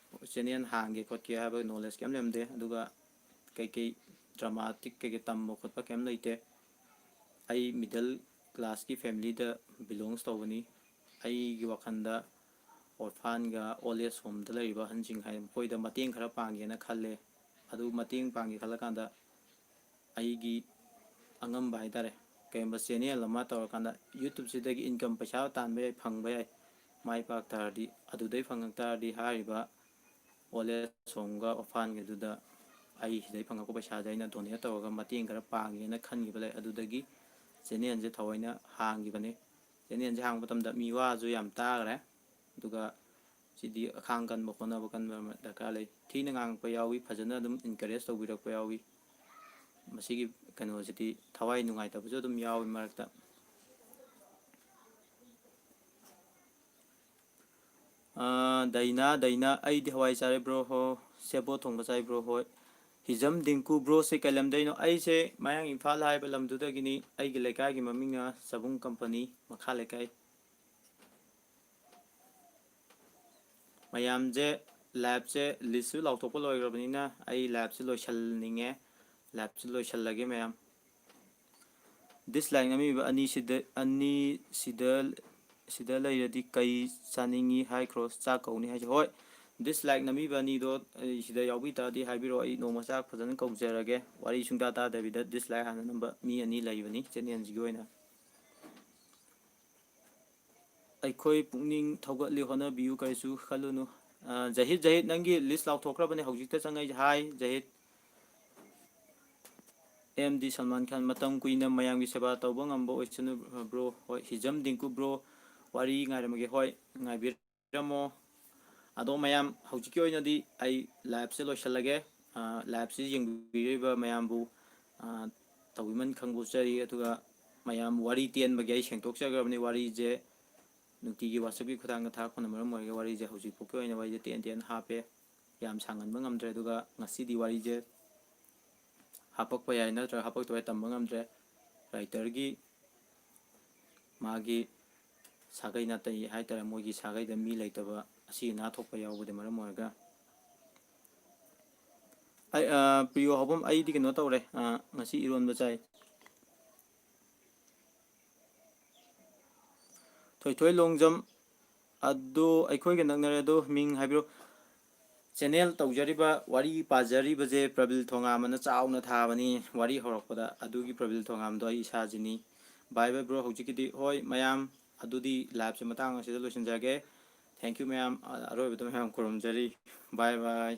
ꯆꯦꯅꯦꯜ ꯍꯥꯡꯒꯦ ꯈꯣꯠꯀꯦ ꯍꯥꯏꯕ ꯅꯣꯂꯦꯖ ꯀꯩꯝ ꯂꯩꯔꯝꯗꯦ꯫ ꯑꯗꯨꯒ ꯀꯩꯀꯩ ꯗ꯭ꯔꯃꯥꯇꯤꯛ ꯀꯩꯀꯩ ꯇꯝꯕ ꯈꯣꯠꯄ ꯀꯩꯝ ꯂꯩꯇꯦ꯫ ꯑꯩ ꯃꯤꯗꯜ ꯀ꯭ꯂꯥꯁꯀꯤ ꯐꯦꯃꯤꯂꯤꯗ ꯕꯤꯂꯣꯡꯁ ꯇꯧꯕꯅꯤ꯫ ꯑꯩꯒꯤ ꯋꯥꯈꯜꯗ ꯑꯣꯔꯐꯥꯟꯒ ꯑꯣꯜ ꯑꯦꯖ ꯍꯣꯝꯗ ꯂꯩꯔꯤꯕ ꯑꯍꯟꯁꯤꯡ ꯍꯥꯏ, ꯃꯈꯣꯏꯗ ꯃꯇꯦꯡ ꯈꯔ ꯄꯥꯡꯒꯦꯅ ꯈꯜꯂꯦ꯫ ꯑꯗꯨ ꯃꯇꯦꯡ ꯄꯥꯡꯒꯦ ꯈꯜꯂꯀꯥꯟꯗ ꯑꯩꯒꯤ ꯑꯉꯝꯕ ꯍꯥꯏ ꯇꯥꯔꯦ, ꯀꯔꯤꯒꯨꯝꯕ ꯆꯦꯅꯦꯜ ꯑꯃ ꯇꯧꯔꯀꯥꯟꯗ ꯌꯨꯇ꯭ꯌꯨꯕꯁꯤꯗꯒꯤ ꯏꯟꯀꯝ ꯄꯩꯁꯥ ꯇꯥꯟꯕ ꯌꯥꯏ, ꯐꯪꯕ ꯌꯥꯏ, ꯃꯥꯏ ꯄꯥꯛ ꯇꯥꯔꯗꯤ, ꯑꯗꯨꯗꯩ ꯐꯪꯉꯛ ꯇꯥꯔꯗꯤ ꯍꯥꯏꯔꯤꯕ ꯑꯣꯜ ꯑꯦꯖ ꯍꯣꯝꯒ ꯑꯣꯔꯐꯥꯟꯒꯤꯗꯨꯗ ꯑꯩ ꯁꯤꯗꯩ ꯐꯪꯉꯛꯄ ꯄꯩꯁꯥꯁꯦ ꯑꯩꯅ ꯗꯣꯅꯦꯠ ꯇꯧꯔꯒ ꯃꯇꯦꯡ ꯈꯔ ꯄꯥꯡꯒꯦꯅ ꯈꯟꯈꯤꯕ ꯂꯩ꯫ ꯑꯗꯨꯗꯒꯤ ꯆꯦꯅꯦꯜꯁꯦ ꯊꯑꯣꯏꯅ ꯍꯥꯡꯈꯤꯕꯅꯦ꯫ ꯆꯦꯅꯦꯜꯁꯦ ꯍꯥꯡꯕ ꯃꯇꯝꯗ ꯃꯤ ꯋꯥꯁꯨ ꯌꯥꯝ ꯇꯥꯈ꯭ꯔꯦ, ꯑꯗꯨꯒ ꯁꯤꯗꯤ ꯑꯈꯥꯡ ꯀꯟꯕ, ꯍꯣꯠꯅꯕ ꯀꯟꯕ ꯑꯃ ꯗꯔꯀꯥꯔ ꯂꯩ꯫ ꯊꯤꯅ ꯉꯥꯡꯉꯛꯄ ꯌꯥꯎꯏ, ꯐꯖꯅ ꯑꯗꯨꯝ ꯏꯟꯀꯔꯦꯖ ꯇꯧꯕꯤꯔꯛꯄ ꯌꯥꯎꯏ꯫ ꯃꯁꯤꯒꯤ ꯀꯩꯅꯣꯁꯤꯗꯤ ꯊꯋꯥꯏ ꯅꯨꯡꯉꯥꯏꯇꯕꯁꯨ ꯑꯗꯨꯝ ꯌꯥꯎꯏ ꯃꯔꯛꯇ꯫ ꯑꯥ, ꯗꯥꯏꯅꯥ, ꯗꯥꯏꯅꯥ, "ꯑꯩꯗꯤ ꯍꯋꯥꯏ ꯆꯥꯔꯦ ꯕ꯭ꯔꯣ ꯍꯣ, ꯁꯦꯕꯣꯠ ꯊꯣꯡꯕ ꯆꯥꯏ ꯕ꯭ꯔꯣ ꯍꯣꯏ꯫ ꯍꯤꯖꯝ ꯗꯤꯡꯀꯨ, ꯕ꯭ꯔꯣꯁꯦ ꯀꯩ ꯂꯝꯗꯩꯅꯣ?" ꯑꯩꯁꯦ ꯃꯌꯥꯡ ꯏꯝꯐꯥꯜ ꯍꯥꯏꯕ ꯂꯝꯗꯨꯗꯒꯤꯅꯤ꯫ ꯑꯩꯒꯤ ꯂꯩꯀꯥꯏꯒꯤ ꯃꯃꯤꯡꯅ ꯆꯕꯨꯡ ꯀꯝꯄꯅꯤ, ꯃꯈꯥ ꯂꯩꯀꯥꯏ꯫ ꯃꯌꯥꯝꯁꯦ, ꯂꯥꯏꯞꯁꯦ ꯂꯤꯁꯁꯨ ꯂꯥꯎꯊꯣꯛꯄ ꯂꯣꯏꯈ꯭ꯔꯕꯅꯤꯅ ꯑꯩ ꯂꯥꯏꯞꯁꯦ ꯂꯣꯏꯁꯤꯟꯅꯤꯡꯉꯦ꯫ ꯂꯥꯏꯞꯁꯦ ꯂꯣꯏꯁꯤꯜꯂꯒꯦ ꯃꯌꯥꯝ꯫ ꯗꯤꯁꯂꯥꯏꯛ ꯅꯝꯃꯤꯕ ꯑꯅꯤꯁꯤꯗ, ꯑꯅꯤꯁꯤꯗ, ꯁꯤꯗ ꯂꯩꯔꯗꯤ ꯀꯩ ꯆꯥꯅꯤꯡꯉꯤ ꯍꯥꯏꯈ꯭ꯔꯣ, ꯆꯥꯛ ꯀꯧꯅꯤ ꯍꯥꯏꯁꯦ꯫ ꯍꯣꯏ, ꯗꯤꯁꯂꯥꯏꯛ ꯅꯝꯃꯤꯕ ꯑꯅꯤꯗꯣ ꯑꯩ ꯁꯤꯗ ꯌꯥꯎꯕꯤ ꯇꯥꯔꯗꯤ ꯍꯥꯏꯕꯤꯔꯛꯑꯣ, ꯑꯩ ꯅꯣꯡꯃ ꯆꯥꯛ ꯐꯖꯅ ꯀꯧꯖꯔꯒꯦ꯫ ꯋꯥꯔꯤ ꯁꯨꯡꯇꯥ ꯇꯥꯗꯕꯤꯗ ꯗꯤꯁꯂꯥꯏꯛ ꯍꯥꯟꯅ ꯅꯝꯕ ꯃꯤ ꯑꯅꯤ ꯂꯩꯕꯅꯤ ꯆꯦꯅꯦꯜꯁꯤꯒꯤ ꯑꯣꯏꯅ꯫ "ꯑꯩꯈꯣꯏ ꯄꯨꯛꯅꯤꯡ ꯊꯧꯒꯠꯂꯤ, ꯍꯣꯠꯅꯕꯤꯌꯨ, ꯀꯔꯤꯁꯨ ꯈꯜꯂꯨꯅꯨ꯫" ꯑ, ꯖꯍꯤꯠ, ꯖꯍꯤꯠ, ꯅꯪꯒꯤ ꯂꯤꯁ ꯂꯥꯎꯊꯣꯛꯈ꯭ꯔꯕꯅꯦ, ꯍꯧꯖꯤꯛꯇ ꯆꯪꯉꯛꯏꯁꯦ꯫ ꯍꯥꯏ, ꯖꯍꯤꯠ꯫ ꯑꯦꯝ ꯗꯤ ꯁꯜꯃꯥꯟ ꯈꯥꯟ, "ꯃꯇꯝ ꯀꯨꯏꯅ ꯃꯌꯥꯝꯒꯤ ꯁꯦꯕꯥ ꯇꯧꯕ ꯉꯝꯕ ꯑꯣꯏꯁꯅꯨ, ꯕ꯭ꯔꯣ꯫" ꯍꯣꯏ, ꯍꯤꯖꯝ ꯗꯤꯡꯀꯨ ꯕ꯭ꯔꯣ, ꯋꯥꯔꯤ ꯉꯥꯏꯔꯝꯃꯒꯦ꯫ ꯍꯣꯏ, ꯉꯥꯏꯕꯤꯔꯝꯃꯣ꯫ ꯑꯗꯣ ꯃꯌꯥꯝ, ꯍꯧꯖꯤꯛꯀꯤ ꯑꯣꯏꯅꯗꯤ ꯑꯩ ꯂꯥꯏꯞꯁꯦ ꯂꯣꯏꯁꯤꯜꯂꯒꯦ꯫ ꯑ, ꯂꯥꯏꯞꯁꯦ ꯌꯦꯡꯕꯤꯔꯤꯕ ꯃꯌꯥꯝꯕꯨ, ꯑ, ꯇꯧꯕꯤꯃꯟ ꯈꯪꯕꯤꯖꯔꯤ꯫ ꯑꯗꯨꯒ ꯃꯌꯥꯝ, ꯋꯥꯔꯤ ꯇꯦꯟꯕꯒꯤ ꯑꯩ ꯁꯦꯡꯗꯣꯛꯆꯈ꯭ꯔꯕꯅꯤ꯫ ꯋꯥꯔꯤꯁꯦ ꯅꯨꯡꯇꯤꯒꯤ ꯋꯥꯆꯞꯀꯤ ꯈꯨꯠꯊꯥꯡꯗ ꯊꯥꯔꯛꯄꯅ ꯃꯔꯝ ꯑꯣꯏꯔꯒ ꯋꯥꯔꯤꯁꯦ ꯍꯧꯖꯤꯛ ꯐꯥꯎꯒꯤ ꯑꯣꯏꯅ ꯋꯥꯔꯤꯁꯦ ꯇꯦꯟ ꯇꯦꯟ ꯍꯥꯞꯄꯦ, ꯌꯥꯝ ꯁꯥꯡꯍꯟꯕ ꯉꯝꯗ꯭ꯔꯦ꯫ ꯑꯗꯨꯒ ꯉꯁꯤꯗꯤ ꯋꯥꯔꯤꯁꯦ ꯍꯥꯞꯄꯛꯄ ꯌꯥꯏ ꯅꯠꯇ꯭ꯔꯒ ꯍꯥꯞꯄꯛꯇꯕ ꯌꯥꯏ ꯇꯝꯕ ꯉꯝꯗ꯭ꯔꯦ꯫ ꯔꯥꯏꯇꯔꯒꯤ ꯃꯥꯒꯤ ꯁꯥꯒꯩ ꯅꯥꯇꯩ ꯍꯥꯏꯇꯥꯔꯦ, ꯃꯣꯏꯒꯤ ꯁꯥꯒꯩꯗ ꯃꯤ ꯂꯩꯇꯕ, ꯑꯁꯤ ꯑꯅꯥ ꯊꯣꯛꯄ ꯌꯥꯎꯕꯗ ꯃꯔꯝ ꯑꯣꯏꯔꯒ꯫ ꯑꯩ, ꯑ, ꯄ꯭ꯔꯤꯌꯣ ꯍꯧꯕꯝ, ꯑꯩꯗꯤ ꯀꯩꯅꯣ ꯇꯧꯔꯦ, ꯑ, ꯉꯁꯤ ꯏꯔꯣꯟꯕ ꯆꯥꯏ꯫ ꯊꯣꯏꯊꯣꯏ ꯂꯣꯡꯖꯝ, ꯑꯗꯣ ꯑꯩꯈꯣꯏꯒ ꯅꯛꯅꯔꯦ꯫ ꯑꯗꯣ ꯃꯤꯡ ꯍꯥꯏꯕꯤꯔꯣ꯫ ꯆꯦꯅꯦꯜ ꯇꯧꯖꯔꯤꯕ, ꯋꯥꯔꯤ ꯄꯥꯖꯔꯤꯕꯁꯦ ꯄ꯭ꯔꯕꯤꯜ ꯊꯣꯉꯥꯝ ꯑꯅ ꯆꯥꯎꯅ ꯊꯥꯕꯅꯤ꯫ ꯋꯥꯔꯤ ꯍꯧꯔꯛꯄꯗ ꯑꯗꯨꯒꯤ ꯄ꯭ꯔꯕꯤꯜ ꯊꯣꯉꯥꯝꯗꯣ ꯑꯩ ꯏꯁꯥꯁꯤꯅꯤ꯫ ꯕꯥꯏ ꯕꯥꯏ ꯕ꯭ꯔꯣ꯫ ꯍꯧꯖꯤꯛꯀꯤꯗꯤ ꯍꯣꯏ ꯃꯌꯥꯝ, ꯑꯗꯨꯗꯤ ꯂꯥꯏꯞꯁꯦ ꯃꯇꯥꯡ ꯑꯁꯤꯗ ꯂꯣꯏꯁꯤꯟꯖꯔꯒꯦ꯫ ꯊꯦꯡꯀ꯭ꯌꯨ ꯃꯌꯥꯝ꯫ ꯑ-, ꯑꯔꯣꯏꯕꯗ ꯃꯌꯥꯝ ꯈꯨꯔꯨꯝꯖꯔꯤ꯫ ꯕꯥꯏ ꯕꯥꯏ꯫